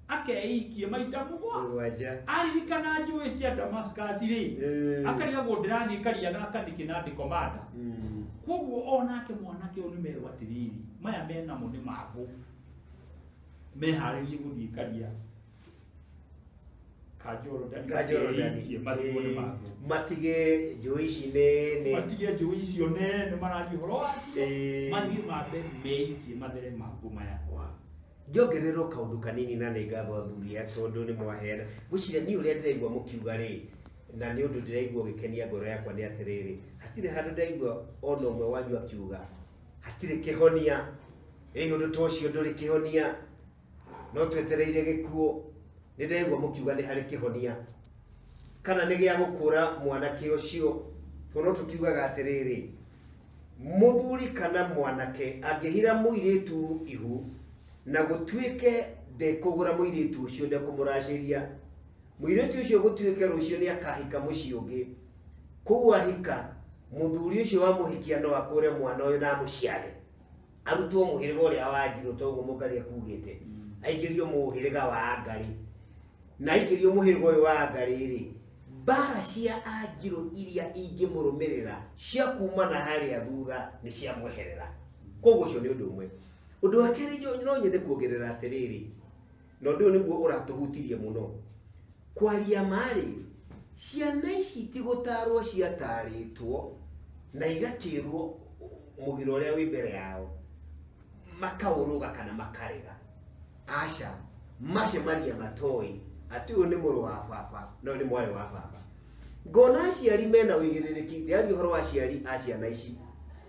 E: akeikie maita
A: Mũgwanja.
E: Aririkana njũĩ cia Damascus rĩ, akarigagwo ndĩrathiĩ karia gaka nĩkĩ na ndĩ commander. Koguo onake mwanake ũyũ nĩ merwo atĩrĩrĩ, maya menamo nĩ mangũ. Meharĩrie gũthiĩ karia ka Jorodani.
A: Ka Jorodani.
E: Makeikie mathikwo nĩ mangũ.
A: Matige njũĩ ici nene.
E: Matige njũĩ icio nene mararia ũhoro wacio. Mathiĩ mambe meikie mathere mangũ maya.
A: Ngĩongererwo kaũndũ kanini na nĩ ngatho athuri aya tondũ nĩ mwaheana. Ngwĩciria niĩ ũrĩa ndĩraigua mũkiuga rĩ, na nĩ ũndũ ndĩraigua ũgĩkenia ngoro yakwa nĩ atĩrĩrĩ, hatirĩ handũ ndaigua ona ũmwe wanyu akiuga hatirĩ kĩhonia, ĩ ũndũ ta ũcio ndũrĩ kĩhonia, no twetereire gĩkuũ. Nĩ ndĩraigua mũkiuga nĩ harĩ kĩhonia kana nĩ gĩa gũkũra mwanake ũcio. Tondũ no tũkiugaga atĩrĩrĩ, mũthuri kana mwanake angĩhira mũirĩtu ihu na gũtuĩke ndekũgũra mũirĩtu ũcio, ndekũmũracĩria, mũirĩtu ũcio gũtuĩke rũciũ nĩ akahika mũciĩ ũngĩ, kũu ahika mũthuri ũcio wamũhikia no akũre mwana ũyũ na amũciare, arutwo mũhĩrĩga ũrĩa wa Njirũ toguo Mũngarĩ akugĩte, aingĩrio mũhĩrĩga wa Ngarĩ, na aingĩrio mũhĩrĩga ũyũ wa Ngarĩ rĩ, mbara cia Anjirũ iria ingĩmũrũmĩrĩra cia kuma na harĩa thutha nĩ ciamweherera. Koguo ũcio nĩ ũndũ ũmwe. Ũndũ wa kerĩ no nyende kuongerera atĩrĩrĩ, na ũndũ ũyũ nĩguo ũratũhutirie mũno. Kwaria ma-rĩ, ciana ici ti gũtarwo ciatarĩtwo na igakĩrwo mũgiro ũrĩa wĩ mbere yao, makaũrũga kana makarega. Aca, macemania matoĩ atĩ ũyũ nĩ mũrũ wa baba na ũyũ nĩ mwarĩ wa baba. Ngona aciari mena ũigĩrĩrĩki, ndĩraria ũhoro wa aciari a ciana ici,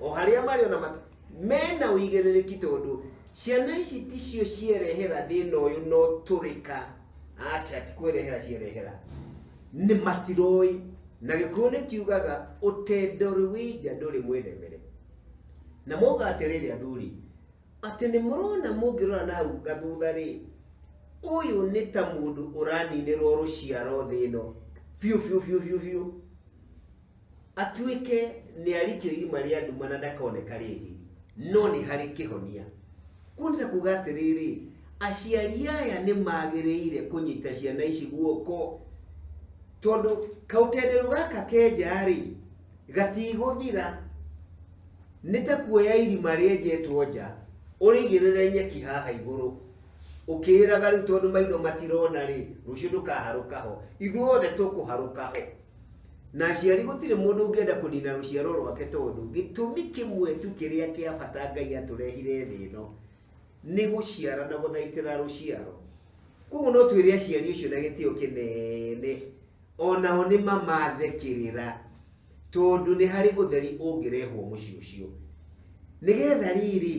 A: o harĩa marĩ ona mena ũigĩrĩrĩki tondũ ciana ici ticio cierehera thĩna ũyũ no tũrĩka. Aca, ti kwĩrehera cierehera. Nĩ matiroĩ na Gĩkũyũ nĩ kiugaga ũtendori wĩ nja ndũrĩ mwĩthemere. Na mauga atĩrĩrĩ athuri, atĩ nĩ mũrona mũngĩrora na hau gathutha rĩ, ũyũ nĩ ta mũndũ ũraninĩrwo rũciaro thĩ ĩno biũ biũ biũ biũ biũ, atuĩke nĩ arikio irima rĩa nduma na ndakoneka rĩngĩ, no nĩ harĩ kĩhonia. Kũu nĩ ta kuga atĩrĩrĩ, aciari aya nĩ magĩrĩire kũnyita ciana ici guoko, tondũ kaũtenderũ gaka kenja rĩ gatigũthira. Nĩ ta kuoya irima rĩenjetwo nja ũrĩigĩrĩre nyeki haha igũrũ, ũkĩĩraga rĩu tondũ maitho matirona rĩ, rũciũ ndũkaharũka ho. Ithuothe tũkũharũka ho. Na aciari gũtirĩ mũndũ ũngĩenda kũnina rũciaro rwake, tondũ gĩtũmi kĩmwe tu kĩrĩa kĩa bata Ngai atũrehire thĩ ĩno nĩ gũciara na gũthaitĩra rũciaro. Koguo no twĩre aciari acio na gĩtĩo kĩnene, onao nĩ mamathe kĩrĩra, tondũ nĩ harĩ ũtheri ũngĩrehwo mũciĩ ũcio, nĩgetha rĩrĩ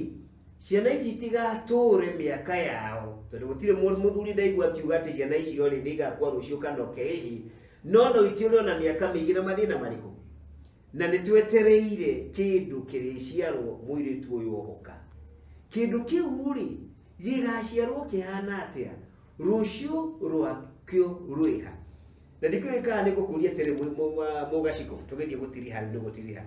A: ciana ici itigatũre mĩaka yao, tondũ gũtirĩ mũthuri ndaigua akiuga atĩ ciana icio rĩ nĩ igakua rũciũ kana oke ĩhi, no no itũre ona mĩaka mĩingĩ na mathĩna marĩkũ. Na nĩ twetereire kĩndũ kĩrĩciarwo mũirĩtu ũyũ ohoka. Kĩndũ kĩu rĩ gĩgaciarwo kĩhana atĩa, rũciũ rwakĩo rwĩha? Na ndikĩũĩ kana nĩ ngũkũria atĩrĩ mũgaciko, tũgĩthiĩ gũtiriha rĩu nĩ gũtiriha.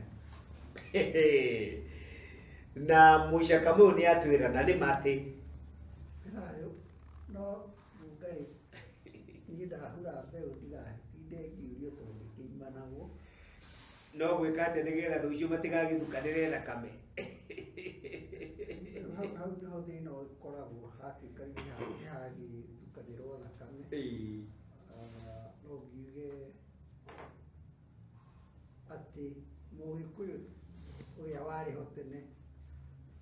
A: Na mũica Kamau nĩ atwĩra na nĩ matĩ.
D: Thayũ, no Ngai niĩ ndahura mbeũ ndigagĩtinde ngĩũrio tondũ ndĩkĩimanagwo.
A: No gwĩka atĩa nĩgetha rũciũ matigagĩthukanĩre thakame?
D: Rĩu hau nĩho thĩna ũkoragwo, hatuĩka rĩu nĩhagĩthukanĩrwo thakame. No ngiuge atĩ Mũgĩkũyũ ũrĩa warĩ ho tene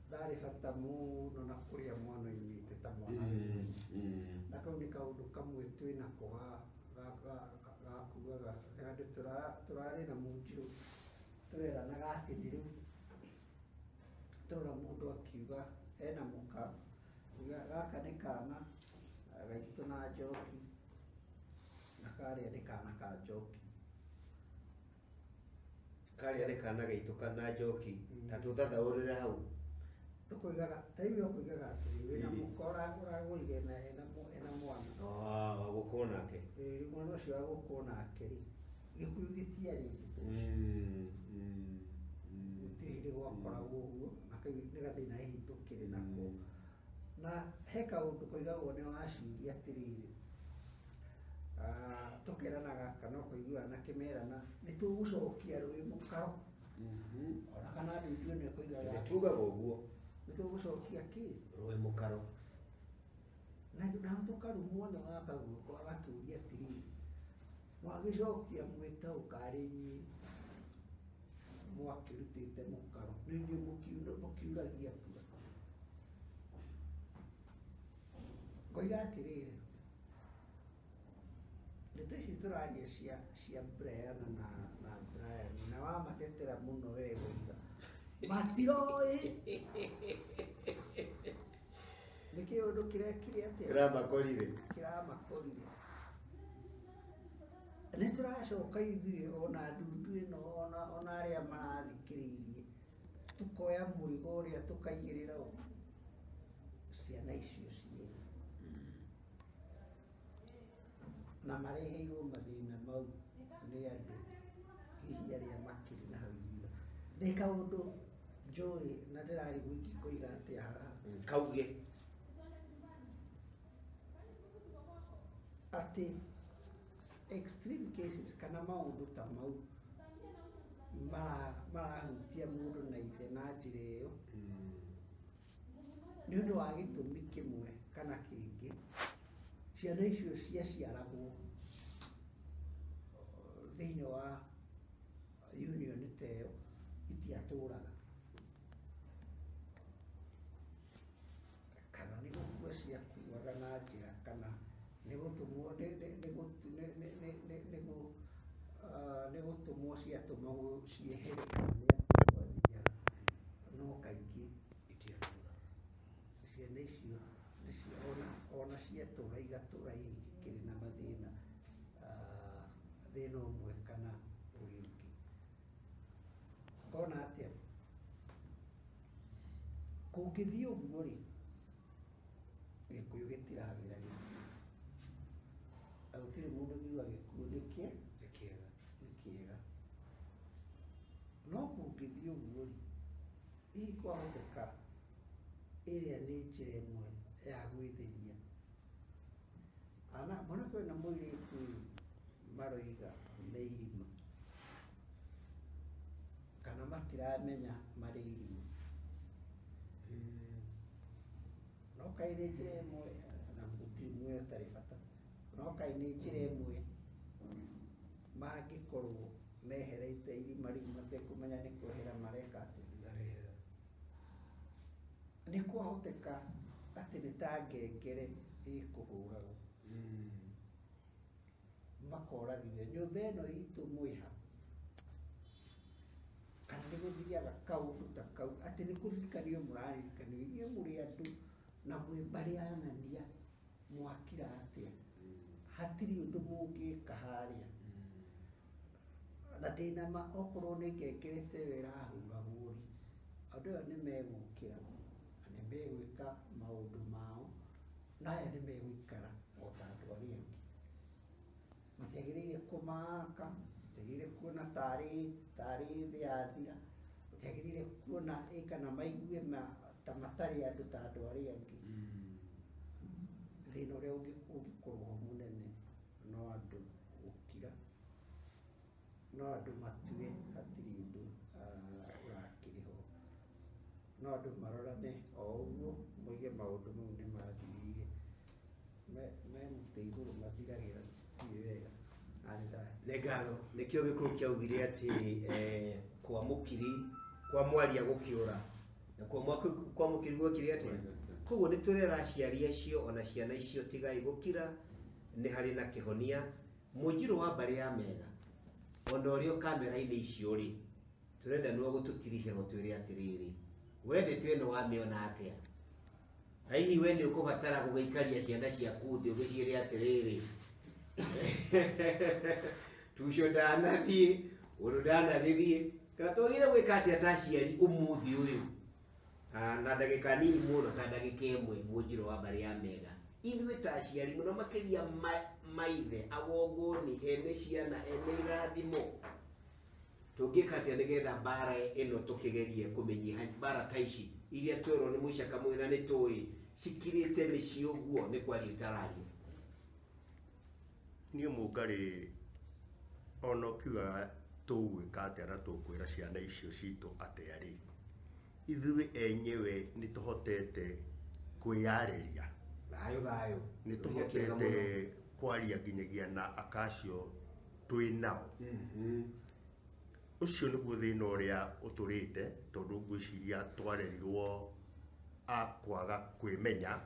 D: ndarĩ bata mũno na kũrĩa mwana oimĩte ta mwana wĩ. Na kau nĩ kaũndũ kamwe twĩnako ga kugaga handũ tũrarĩ na mũnjirũ tũreranaga atĩ nĩ rĩu tũrona mũndũ akiuga ena mũka, uga gaka nĩ kana gaitũ na njoki, na karĩa nĩ kana ka njoki.
A: Karĩa nĩ kana gaitũ kana njoki, ta tũthathaũrĩre hau.
D: Tũkoigaga, ta rĩu ũkoigaga atĩrĩ, wĩna mũka ũragũrire na ena mwana.
A: Wa gũkwo nake.
D: Rĩu mwana ũcio wa gũkwo nake rĩ, gĩkuũ gĩtiarĩ ũndũ ũcio. Gũtirĩ hĩndĩ gwakoragwo ũguo, na kau nĩ gathĩna hihi tũkĩrĩ nako. Na he kaũndũ koigagwo nĩ waciũria atĩrĩrĩ, tũkeranaga kana ũkaigua anake merana, nĩ tũgũcokia rũĩ mũkaro. Ona kana ndundu ĩno ĩkoigaga
A: Nĩ tugaga ũguo.
D: Nĩ tũgũcokia kĩ?
A: Rũĩ mũkaro.
D: Na naho tũkarumwo nĩ wakaguoko agatũria atĩrĩrĩ, mwagĩcokia mwĩtaũka arĩ inyuĩ mwakĩrutĩte mũkaro, nĩ inyuĩ mũkiuragia mbura. Ngoiga atĩrĩrĩ, ndeto ici tũraria cia Brian na Brian, na wamatetera mũno we woiga matiroĩ nĩ kĩũndũ kĩrekire atĩa?
A: Kĩramakorire.
D: Kĩramakorire. Nĩ tũracoka ithuĩ ona ndundu ĩno ona arĩa marathikĩrĩirie tũkoya mũrigo ũrĩa tũkaigĩrĩra ũ ciana icio cierĩ na mareheirwo mathĩna mau nĩ andũ hihi arĩa makĩrĩ na hau thutha. Nĩ kaũndũ njũĩ na ndĩrarigwo ingĩkoiga atĩa haha.
A: Kauge.
D: Atĩ extreme cases kana maũndũ ta mau marahutia mũndũ na ithe na njĩra ĩyo nĩ ũndũ wa gĩtũmi kĩmwe kana kĩngĩ, ciana icio ciaciaragwo thĩinĩ wa union ta ĩyo itiatũraga, kana nĩ gũkua ciakuaga na njĩra, kana nĩ gũtũmwo nĩ gũtũmwo ciatũmagwo ciehere kana nĩ atĩa gwathiaga, no kaingĩ ciana icio ona ciatũra igatũra hihi ikĩrĩ na mathĩna. Thĩna ũmwe kana ũrĩa ũngĩ. Ngona atĩa? Kũngĩthiĩ ũguo rĩ, Gĩkũyũ gĩtiragĩra gĩkuũ. Na gũtirĩ mũndũ ũngiuga gĩkuũ nĩ kĩ?
A: Nĩ kĩega.
D: Nĩ kĩega. No kũngĩthiĩ ũguo rĩ, hihi kwahoteka ĩrĩa nĩ njĩra ĩmwe ya gwĩtheria. Ana mwanake ũyũ na mũirĩtu ũyũ maroiga nĩ irima kana matiramenya marĩ irima. No kaĩ nĩ njĩra ĩmwe, na gũtirĩ muoyo ũtarĩ bata, no kaĩ nĩ njĩra ĩmwe mangĩkorwo meherete irima rĩu matekũmenya nĩ kwehera mareka atĩa.
A: Marehera.
D: Nĩ kwahoteka atĩ nĩ ta ngengere ĩkũhũragwo. Makoragithio nyũmba ĩno itũ mwĩha, kana nĩ gũthiaga kaũndũ ta kau atĩ nĩ kũririkanio mũraririkanio inyuĩ mũrĩ andũ na mwĩ mbarĩ anania mwakira atĩa, hatirĩ ũndũ mũngĩka harĩa. Na ndĩna ma okorwo nĩ ngengere ta ĩyo ĩrahũragwo rĩ, andũ aya nĩ megũkĩra na nĩ megwĩka maũndũ mao, na aya nĩ megũikara o ta andũ arĩa angĩ. Matiagĩrĩire kũmaka, matiagĩrĩire kuona tarĩ thĩ yathira, matiagĩrĩire kuona ĩ kana maigue ta matarĩ andũ ta andũ arĩa angĩ. Thĩna ũrĩa ũngĩkorwo ho mũnene no andũ gũkira, no andũ matue hatirĩ ũndũ ũrakĩrĩ ho, no andũ marorane o ũguo moige maũndũ mau nĩ mathirire, me mũtĩ igũrũ mathiragĩra ndiũĩ wega. Arĩ thayũ.
A: Nĩ ngatho. Nĩkĩo Gĩkũyũ kĩaugire atĩ kwa mũkiri, kwa mwaria gũkĩũra, na kwa mũkiri gwekire atĩa? Koguo nĩ tũrera aciari acio ona ciana icio tigai gũkira, nĩ harĩ na kĩhonia. Mũnjirũ wa mbarĩ ya Mega, ona ũrĩa kamera-inĩ icio rĩ, tũrenda nĩwe gũtũtirihĩra ũtwĩre atĩrĩrĩ, we ndeto ĩno wamĩona atĩa? Na hihi we nĩ ũkũbatara gũgĩikaria ciana ciaku thĩ ũgĩciĩre atĩrĩrĩ, tuico ndanathiĩ, ũndũ ndanagĩthiĩ, kana twagĩrĩire gwĩka atĩa ta aciari ũmũthĩ ũyũ? Na ndagĩka nini mũno ta ndagĩka ĩmwe mũnjirũ wa mbarĩ ya Mega, ithuĩ ta aciari mũno makĩria maithe, agongoni, ene ciana, ene irathimo, tũngĩka atĩa nĩgetha mbara ĩno tũkĩgerie kũmĩnyiha, mbara ta ici iria twerwo nĩ mũica kamwe na nĩ tũĩ cikirĩte mĩciĩ ũguo nĩ kwaria itarario.
G: Niĩ Mũngarĩ ona ũkiuga tũgwĩka atĩa na tũkwĩra ciana icio citũ atĩa rĩ, ithuĩ enyewe nĩ tũhotete kwĩyarĩria.
A: Thayũ thayũ.
G: Nĩ tũhotete kwaria nginyagia na aka acio twĩ nao. Ũcio nĩguo thĩna ũrĩa ũtũrĩte, tondũ ngwĩciria twarerirwo a kwaga kwĩmenya,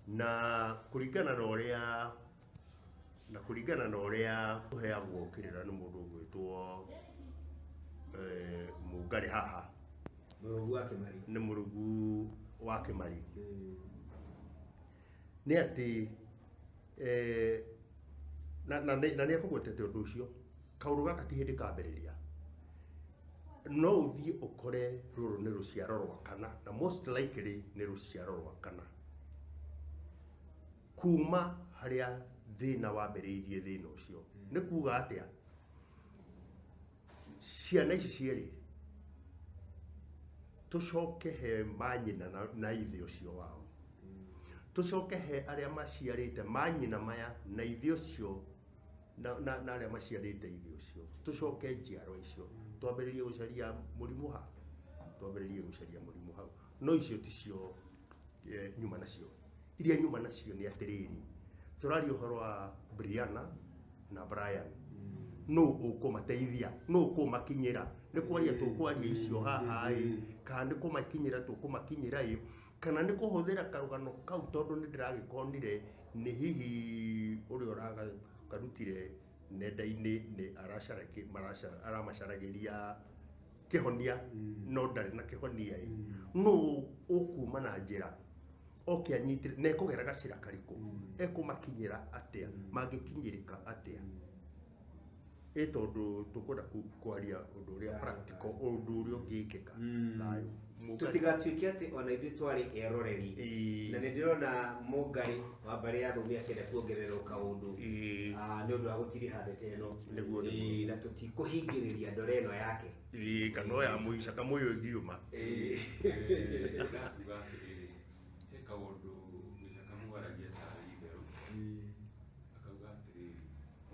G: na kũringana na ũrĩa na kũringana na ũrĩa tũheagwo kĩrĩra nĩ mũndũ ũgwĩtwo Mũngarĩ haha.
A: Mũrũgu wa Kĩmari.
G: Nĩ mũrũgu wa Kĩmari. Nĩ atĩ na nĩ ekũgwetete ũndũ ũcio, kaũndũ gaka ti hĩndĩ kambĩrĩria. No ũthiĩ ũkore rũrũ nĩ rũciaro rwa kana, na most likely nĩ rũciaro rwa kana. Kuma harĩa thĩna wambĩrĩirie thĩna ũcio. Nĩ kuga atĩa? Ciana ici cierĩ tũcoke he manyina na ithe ũcio wao, tũcoke he arĩa maciarĩte manyina maya na ithe ũcio na arĩa maciarĩte ithe ũcio, tũcoke njiarwa icio twambĩrĩrie gũcaria mũrimũ ha, twambĩrĩrie gũcaria mũrimũ hau. No icio ticio nyuma nacio. Iria nyuma nacio nĩ atĩrĩrĩ, tũraria ũhoro wa Brianna na Brian. Nũ ũkũmateithia? Nũ ũkũmakinyĩra? Nĩ kwaria tũkwaria icio haha ĩ, kana nĩ kũmakinyĩra tũkũmakinyĩra ĩ, kana nĩ kũhũthĩra karũgano kau tondũ nĩ ndĩragĩkonire nĩ hihi ũrĩa ũrakarutire nenda-inĩ nĩ aramacaragĩria kĩhonia, no ndarĩ na kĩhonia ĩ. Nũ ũkuma na njĩra oke anyitĩre, na ekũgera gacĩra karĩkũ, ekũmakinyĩra atĩa, mangĩkinyĩrĩka atĩa? Ĩ tondũ tũkwenda kwaria ũndũ ũrĩa practical, ũndũ ũrĩa ũngĩkĩka. Thayũ. Mũngarĩ-
A: Tũtigatuĩke atĩ ona ithuĩ twarĩ eroreri.
G: Ĩĩ.
A: Na nĩ ndĩrona mũngarĩ wa mbarĩ ya thũmi akĩenda kuongererwo kaũndũ.
G: Ĩĩ.
A: Ah, nĩ ũndũ wa gũtiriha ndeto ĩno.
G: Nĩguo, nĩguo.
A: Ĩĩ, na tũtikũhingĩrĩria ndore ĩno yake.
G: Ĩĩ, kana o ya mũica kamũyũ ĩngiuma.
A: Ĩĩ.
F: Ndakuga atĩrĩrĩ, he kaũndũ gĩca kamwaragia tarĩ itherũ, akauga atĩrĩrĩ,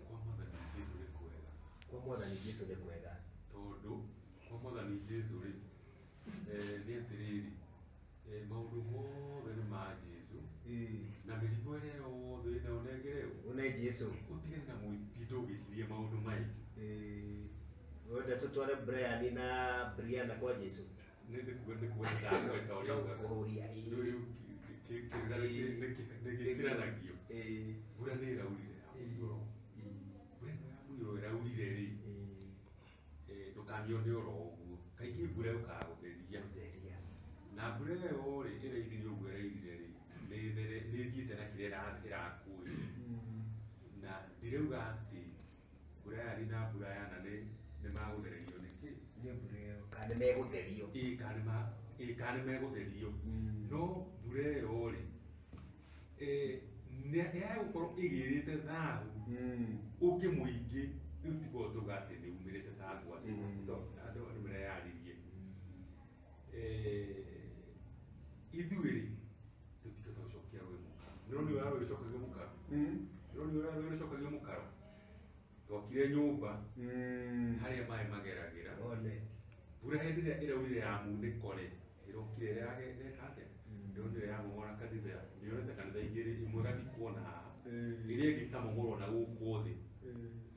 F: kwa mwathani Jesũ nĩ kwega.
A: Kwa mwathani Jesũ nĩ kwega.
F: Tondũ kwa mwathani Jesũ rĩ, nĩ atĩrĩrĩ, maũndũ mothe nĩ ma Jesũ, na mĩrigo ĩrĩa yothe wĩnayo ũnengere ũ?
A: Ũne Jesũ.
F: Ũtigane na mwĩtindo ũgĩciria maũndũ maingĩ.
A: Ĩĩ. Wenda tũtware Brian na Brianna kwa Jesũ.
F: Nĩ ndĩkuga ndĩkuga ndagweta ũrĩa
A: No
F: ugaga.
A: kũhuhia, ĩĩ.
F: Rĩu rĩu kĩrĩra nĩ gĩkĩranagio.
A: Ĩĩ.
F: Mbura nĩ ĩraurire ya mũiyũro. Mbura ĩno ya mũiyũro ĩraurire rĩ, ndũkamĩone oro ũguo. Kaingĩ mbura yũkaga gũtheria.
A: Gũtheria.
F: Na mbura ĩyo rĩ, ĩrairire ũguo ĩrairire rĩ, nĩ ĩthiĩte na kĩrĩa ĩrakuĩte. Na ndirauga atĩ mbura ya na mbura ya na nĩ magũthererio nĩ kĩ?
A: Nĩ mbura ĩyo. Kana nĩ megũtherio.
F: Ĩĩ, kana nĩ ĩĩ, kana nĩ megũtherio. No mbura ĩyo rĩ, nĩ yagũkorwo ĩgĩrĩte thahu ũngĩ mũingĩ, rĩu ti korwo tauga atĩ nĩ umĩrĩte ta ngwacĩ, tondũ andũ nĩ mareyarĩrie. Ithuĩ rĩ, tũtingĩhota gũcokia rũĩ mũkaro. Nĩũronire ũrĩa rũĩ rũcokagio mũkaro? Nĩũronire ũrĩa rũĩ rũcokagio mũkaro? Twakire nyũmba harĩa maĩ mageragĩra.
A: One.
F: Mbura hĩndĩ ĩrĩa ĩraurire ya munĩko rĩ, ĩrokire ĩreka atĩa? Ndĩronire yamomora kanitha, nĩyonete kanitha igĩrĩ, ĩmwe ĩgathikwo na haha, ĩrĩa ĩngĩ ĩkamomorwo na gũkũ thĩ.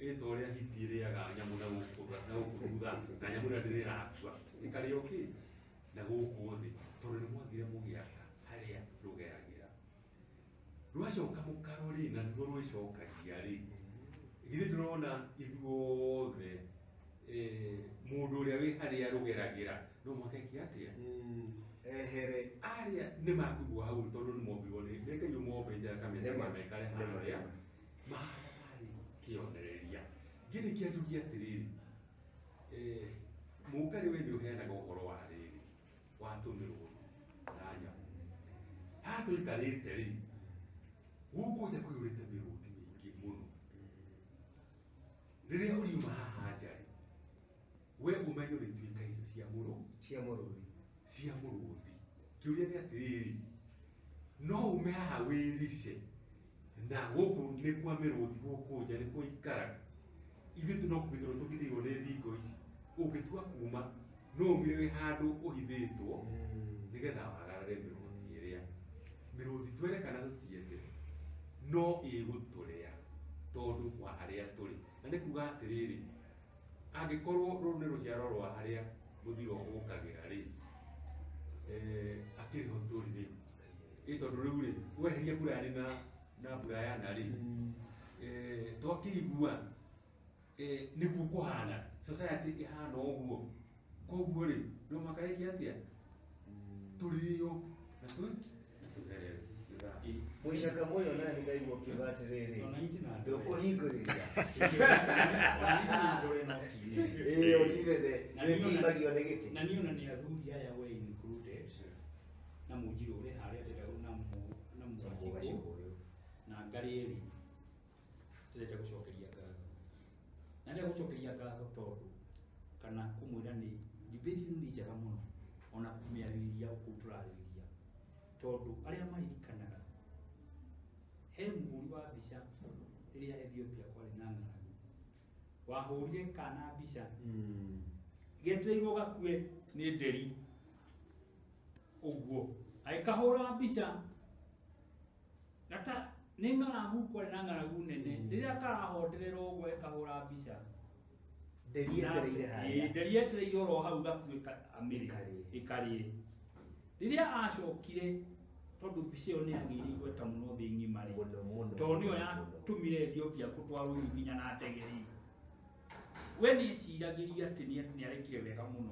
F: Ĩ ta ũrĩa hiti ĩrĩaga nyamũ na gũkũ na gũkũ thutha, na nyamũ ĩrĩa ndĩrĩ ĩrakua, ĩkarĩo kĩ? Na gũkũ thĩ, tondũ nĩ mwathire mũgĩaka harĩa rũgeragĩra. Rwacoka mũkaro rĩ, na nĩruo rwĩcokagia rĩ, githĩ ndũrona ithuothe, mũndũ ũrĩa wĩ harĩa rũgeragĩra no mũhaka eke atĩa?
A: Ehere.
F: Arĩa nĩ makũigua hau tondũ nĩ mombirwo nĩ Ngai ũmombe njara kamĩtĩ
A: Nĩma.
F: mekare
A: Nĩma,
F: harĩa.
A: nĩma.
F: Mahana tarĩ kĩonereria. Ngĩrĩkia njugie atĩrĩrĩ, mũngarĩ we nĩ ũheanaga ũhoro wa rĩrĩ, wa tũmĩrũthi na nyamũ. Haha tũikarĩte rĩ, gũkũ nja kũiyũrĩte mĩrũthi mĩingĩ mũno. Rĩrĩa ũriuma haha nja rĩ, we ũmenye ũrĩtuĩka irio cia
A: Cia mũrũthi.
F: Cia mũrũthi. Kĩũria nĩ atĩrĩrĩ, no ume haha wĩrice na gũkũ nĩ kwa mĩrũthi, gũkũ nja nĩ kwa ikaraga. Ithuĩ no kũgitĩrwo tũgitĩirwo nĩ thingo ici. Ũngĩtua kuma, no umire wĩ handũ ũhithĩtwo nĩgetha wagarare mĩrũthi ĩrĩa. Mĩrũthi twere kana tũtiende, no ĩgũtũrĩa tondũ wa harĩa tũrĩ. Na nĩ kuga atĩrĩrĩ, angĩkorwo rũrũ nĩ rũciaro rwa harĩa mũthiro ũkagĩra rĩ, akĩrĩ ho tũrĩ rĩ. Ĩ tondũ rĩu rĩ, weheria mbura ya na mbura ya na rĩ, twakĩigua, nĩguo kũhana, society ĩhana ũguo. Koguo rĩ, no mũhaka ĩke atĩa? Tũrĩo na tũtherere.
A: Mũica kamũyũ na nĩ ndaigua ũkiuga atĩrĩrĩ,
E: Ona inji na ndore.
A: ndũkũhingũrĩria.
E: Ona inji na ndore no ti nene.
A: Ĩĩ, ũti nene.
E: Na niĩ ona-
A: Nĩkĩimagio nĩ gĩtĩ.
E: Na niĩ ona nĩ athuri aya we included, na mũnjirũ ũrĩ harĩa ndĩrenda na mũgacikũ,
A: Mũgacikũ ũyũ.
E: na ngarĩ ĩrĩ, ndĩrenda gũcokeria ngatho. Na ndĩrenda gũcokeria ngatho tondũ kana kũmwĩra nĩ debate ĩno nĩ njega mũno, ona kũmĩarĩrĩria kũu tũrarĩrĩria. Tondũ arĩa maririkanaga, he mũhũri wa mbica rĩrĩa Ethiopia kwarĩ na ng'aragu, wahũrire kana mbica, getereirwo gakue nĩ nderi ũguo, agĩkahũra mbica gata nĩ ng'aragu, kwarĩ na ng'aragu nene, rĩrĩa karahonderera ũguo agĩkahũra mbica.
A: Nderi yetereire harĩa.
E: Ĩĩ, nderi yetereire oro hau gakue amĩrĩe.
A: Ĩkarĩe.
E: Ĩkarĩe. Rĩrĩa acokire, tondũ mbica ĩyo nĩ yagĩire igweta mũno thĩ ng'ima rĩ.
A: Mũno, mũno,
E: Tondũ nĩyo
A: mũno.
E: yatũmire Ethiopia kũtwarwo nginya na ndege rĩ. We nĩeciragĩria atĩ nĩ arekire wega mũno.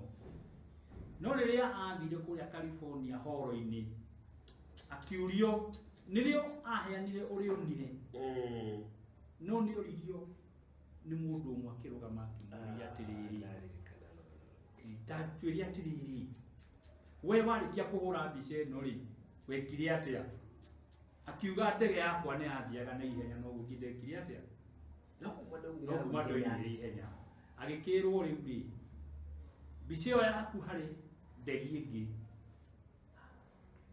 E: No rĩrĩa athire kũrĩa California horo-inĩ, akĩũrio, nĩrĩo aheanire ũrĩa onire. No nĩ oririo, Nĩ mũndũ ũmwe akĩrũgama akĩmũria atĩrĩrĩ,
A: Ndaririkana rũgano rũu.
E: Ndatuĩria atĩrĩrĩ, we warĩkia kũhũra mbica ĩno rĩ, wekire atĩa? Akiuga ndege yakwa nĩ yathiaga na ihenya no gũthiĩ ndekire atĩa?
A: No kuma ndaumire
E: No kuma
A: hau ihenya.
E: ndoimire ihenya. Agĩkĩrwo rĩu rĩ, mbica ĩyo yaku harĩ nderi ĩngĩ,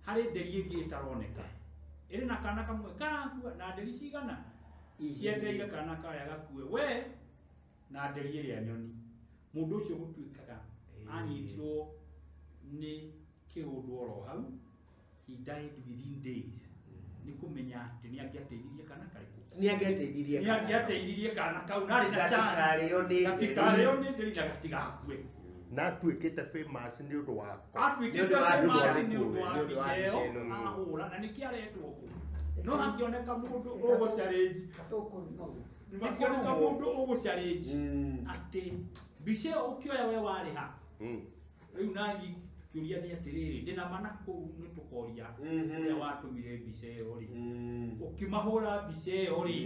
E: harĩ nderi ĩngĩ ĩtaroneka ĩrĩ na kana kamwe karakua na nderi cigana cietereire kana karĩa gakue we na nderi ĩrĩa nyoni. Mũndũ ũcio gũtuĩkaga anyitirwo nĩ kĩũndũ oro hau, he died within days. Nĩ kũmenya atĩ nĩ angĩateithirie kana karĩkũ,
A: Nĩ angĩateithirie
E: nĩ
A: kana kau.
E: angĩateithirie kana kau na arĩ na chance
A: Gatikarĩo nĩ nderi.
E: gatikarĩo nĩ nderi na gatigakue.
G: Na atuĩkĩte famous nĩ ũndũ wako.
E: Atuĩkĩte
A: Nĩ ũndũ wa
E: famous
A: mbica.
E: nĩ ũndũ wa
A: Nĩ ũndũ wa
E: mbica
A: mbica
E: ĩyo
A: ĩno.
E: ahũra, na nĩkĩo aretwo kũ no hakĩoneka mũndũ ũgũ challenge, hakĩoneka mũndũ ũgũ challenge atĩ mbica ĩyo ũkĩoya we warĩha. Rĩu nanyi kĩũria nĩ atĩrĩrĩ, ndĩna mana kũu nĩ tũkoria ũrĩa watũmire mbica ĩyo rĩ, ũkĩmahũra mbica ĩyo rĩ,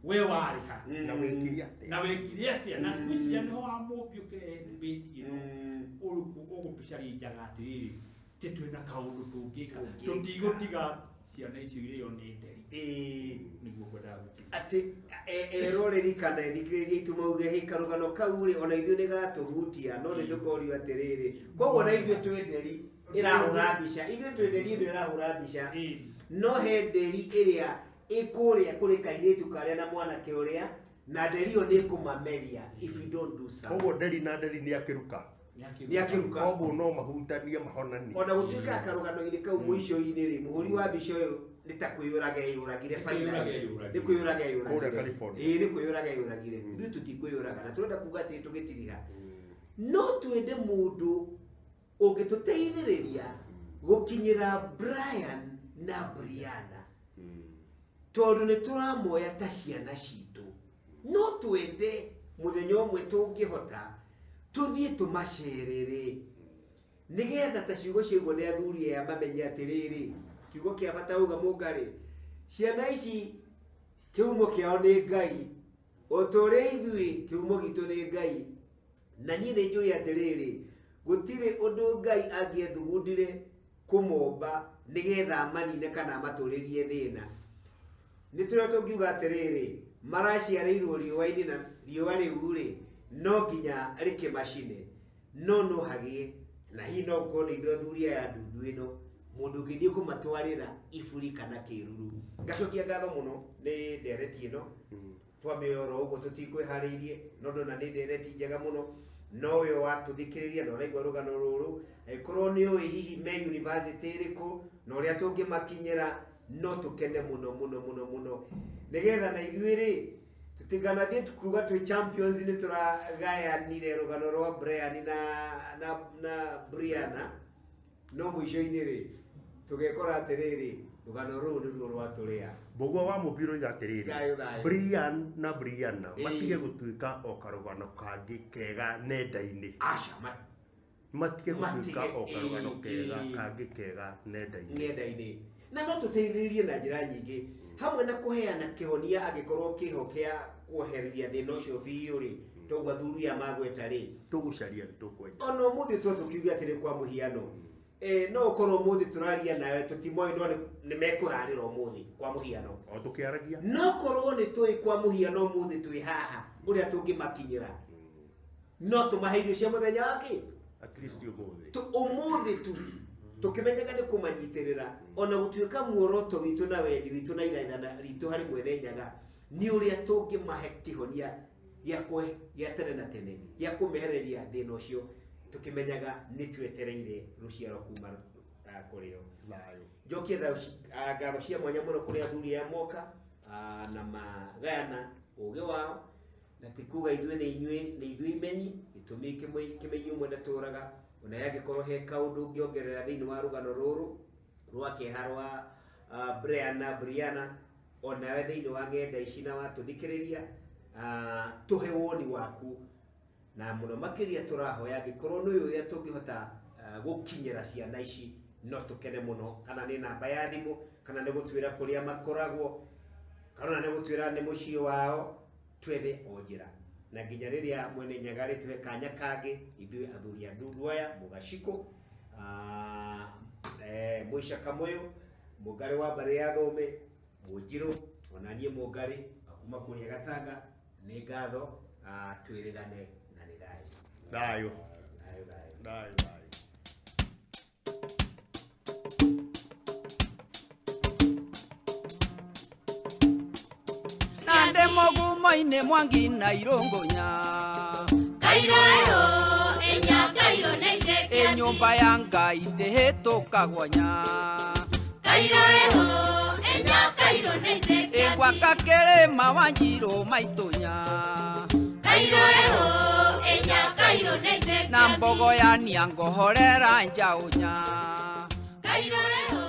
E: we warĩha?
G: Na wĩkire atĩa?
E: Na wekire atĩa? Na ngwĩciria nĩho wa mũmbi ũkĩrehe debate ĩno, ũgũtũcarinjaga atĩrĩrĩ, tĩ twĩna kaũndũ tũngĩka,
A: Tũngĩka.
E: tũtigũtiga ciana icio irĩo nĩ nderi.
A: Ĩĩ.
E: Nĩguo kwendaga gũkinya.
A: Atĩ eroreri kana ethikĩrĩria aitũ mauge hĩ karũgano kau rĩ, ona ithuĩ nĩ gatũhutia, no nĩ tũkorio atĩrĩrĩ, koguo ona ithuĩ twĩ nderi ĩrahũra mbica, ithuĩ twĩ nderi ĩno ĩrahũra mbica, no he nderi ĩrĩa ĩkũrĩa kũrĩ kairĩtu karĩa na mwanake ũrĩa, na nderi ĩyo nĩ ĩkũmameria if you don't do something.
G: Koguo nderi na nderi nĩ akĩruka.
A: Nĩ akĩruka.
G: Koguo no mahutanie mahonanie.
A: Ona gũtuĩka karũgano-inĩ kau mũico-inĩ rĩ, mũhũri wa mbica ũyũ nĩ ta kwĩyũraga eyũragire.
E: Nĩ kwĩyũraga
A: Finally.
E: eyũragire.
A: Nĩ kwĩyũraga eyũragire.
G: Kũrĩa California.
A: Ĩĩ, nĩ kwĩyũraga eyũragire. Ithuĩ tũtikwĩyũraga na tũrenda kuga atĩrĩ, tũgĩtiriha no twende mũndũ ũngĩtũteithĩrĩria gũkinyĩra Brian na Brianna, tondũ nĩ tũramoya ta ciana citũ. No twende mũthenya ũmwe tũngĩhota tũthiĩ tũmacerere, nĩgetha ta ciugo ciaiguo nĩ athuri aya mamenye atĩrĩrĩ, kiugo kĩa bata uga mũngarĩ, ciana ici kĩhumo kĩao nĩ Ngai, o ta ũrĩa ithuĩ kĩhumo gitũ nĩ Ngai. Na niĩ nĩ njũĩ atĩrĩrĩ, gũtirĩ ũndũ Ngai angĩethugundire kũmomba nĩgetha amanine kana amatũrĩrie thĩna. Nĩ tũrĩa tũngiuga atĩrĩrĩ, maraciarĩirwo riũa-inĩ na riũa rĩu rĩ no nginya rĩkĩmacine, no no hagĩe na hihi no gũkorwo nĩ ithuĩ athuri aya ndundu ĩno, mũndũ ũngĩthiĩ kũmatwarĩra iburi kana kĩruru. Ngacokia ngatho mũno nĩ ndereti ĩno, twamĩoya oro ũguo tũtikwĩharĩirie, no ndona nĩ ndereti njega mũno. No we watũthikĩrĩria na ũraigua rũgano rũrũ, angĩkorwo nĩ ũĩ hihi me university ĩrĩkũ na ũrĩa tũngĩmakinyĩra, no tũkene mũno mũno mũno mũno, nĩgetha na ithuĩ rĩ tũtikanathiĩ kuga twĩ champions. Nĩ tũragayanire rũgano rwa Brian na Brianna, no mũico-inĩ rĩ tũgekora atĩrĩrĩ, rũgano rũu nĩruo rwatũrĩa.
G: Mbũgua wa mũbiro oiga atĩrĩrĩ,
A: Thayũ, thayũ.
G: Brian na Brianna
A: Ĩĩ.
G: matige gũtuĩka o karũgano kangĩ kega nenda-inĩ.
A: Aca
G: Matige gũtuĩka
A: Matige,
G: o karũgano
A: ĩĩ,
G: kega
A: ĩĩ.
G: kangĩ kega nenda-inĩ.
A: Ng'enda-inĩ, na no tũteithĩrĩrie na njĩra nyingĩ, hamwe na kũheana kĩhonia angĩkorwo kĩho kĩa kwehereria thĩna ũcio biũ rĩ, toguo athuri aya magweta rĩ.
G: Tũgũcaria nĩ tũkwenja.
A: Ona ũmũthĩ two tũkiuge atĩrĩ, kwa mũhiano, no ũkorwo ũmũthĩ tũraria nawe tũtimoĩ, no nĩ mekũrarĩra ũmũthĩ, kwa mũhiano.
G: O tũkĩaragia.
A: No korwo nĩ tũĩ, kwa mũhiano, ũmũthĩ twĩ haha ũrĩa tũngĩmakinyĩra, no tũmahe irio cia mũthenya wake.
G: At least ũmũthĩ.
A: Ũmũthĩ tu tũkĩmenyaga nĩ kũmanyitĩrĩra, ona gũtuĩka muoroto witũ na wendi witũ na ithaithana ritũ harĩ mwene Nyaga nĩ ũrĩa tũngĩmahe kĩhonia gĩa tene na tene gĩa kũmehereria thĩna ũcio, tũkĩmenyaga nĩ twetereire rũciaro kuma kũrĩ o.
G: Thayũ.
A: Njokie ngatho cia mwanya mũno kũrĩ athuri aya moka na magayana ũgĩ wao, na ti kuga ithuĩ nĩ inyuĩ nĩ ithuĩ imenyi, gĩtũmi kĩmenyi ũmwe ndatũraga. Ona yangĩkorwo he kaũndũ ũngĩongerera thĩinĩ wa rũgano rũrũ rwa kĩeha rwa Brian na Brianna, onawe thĩinĩ wa ng'enda ici na watũthikĩrĩria, tũhe woni waku, na mũno makĩria tũrahoya angĩkorwo nĩ ũrĩa tũngĩhota gũkinyĩra ciana ici, no tũkene mũno, kana nĩ namba ya thimũ, kana nĩ gũtwĩra kũrĩa makoragwo, kana ona nĩ gũtwĩra nĩ mũciĩ wao. Twethe o njĩra na nginya rĩrĩa Mwene Nyaga rĩtũhe kanya kangĩ, ithuĩ athuri a ndundu aya Mũgacikũ, Mũica Kamũyũ, Mũngarĩ wa mbarĩ ya Thome, Mũnjirũ, ona niĩ Mũngarĩ wa kuma kũrĩa Gatanga, nĩ ngatho, twĩrĩgane na nĩ thayũ.
G: Thayũ.
A: Thayũ, thayũ.
G: Thayũ, thayũ.
B: Nande mogumo-inĩ mwangi na irũngũnya.
C: Kairo eho, enya kairo neithe
B: Ĩ nyũmba ya Ngai ndĩhĩtũkagwo nya.
C: Kairo eho, enya kairo neithe
B: Ĩ gwaka kĩrĩma wa Njirũ maitũnya.
C: Kairo eho, enya kairo neithe
B: Na mbogo ya niangohorera njaũnya.
C: Kairo eho.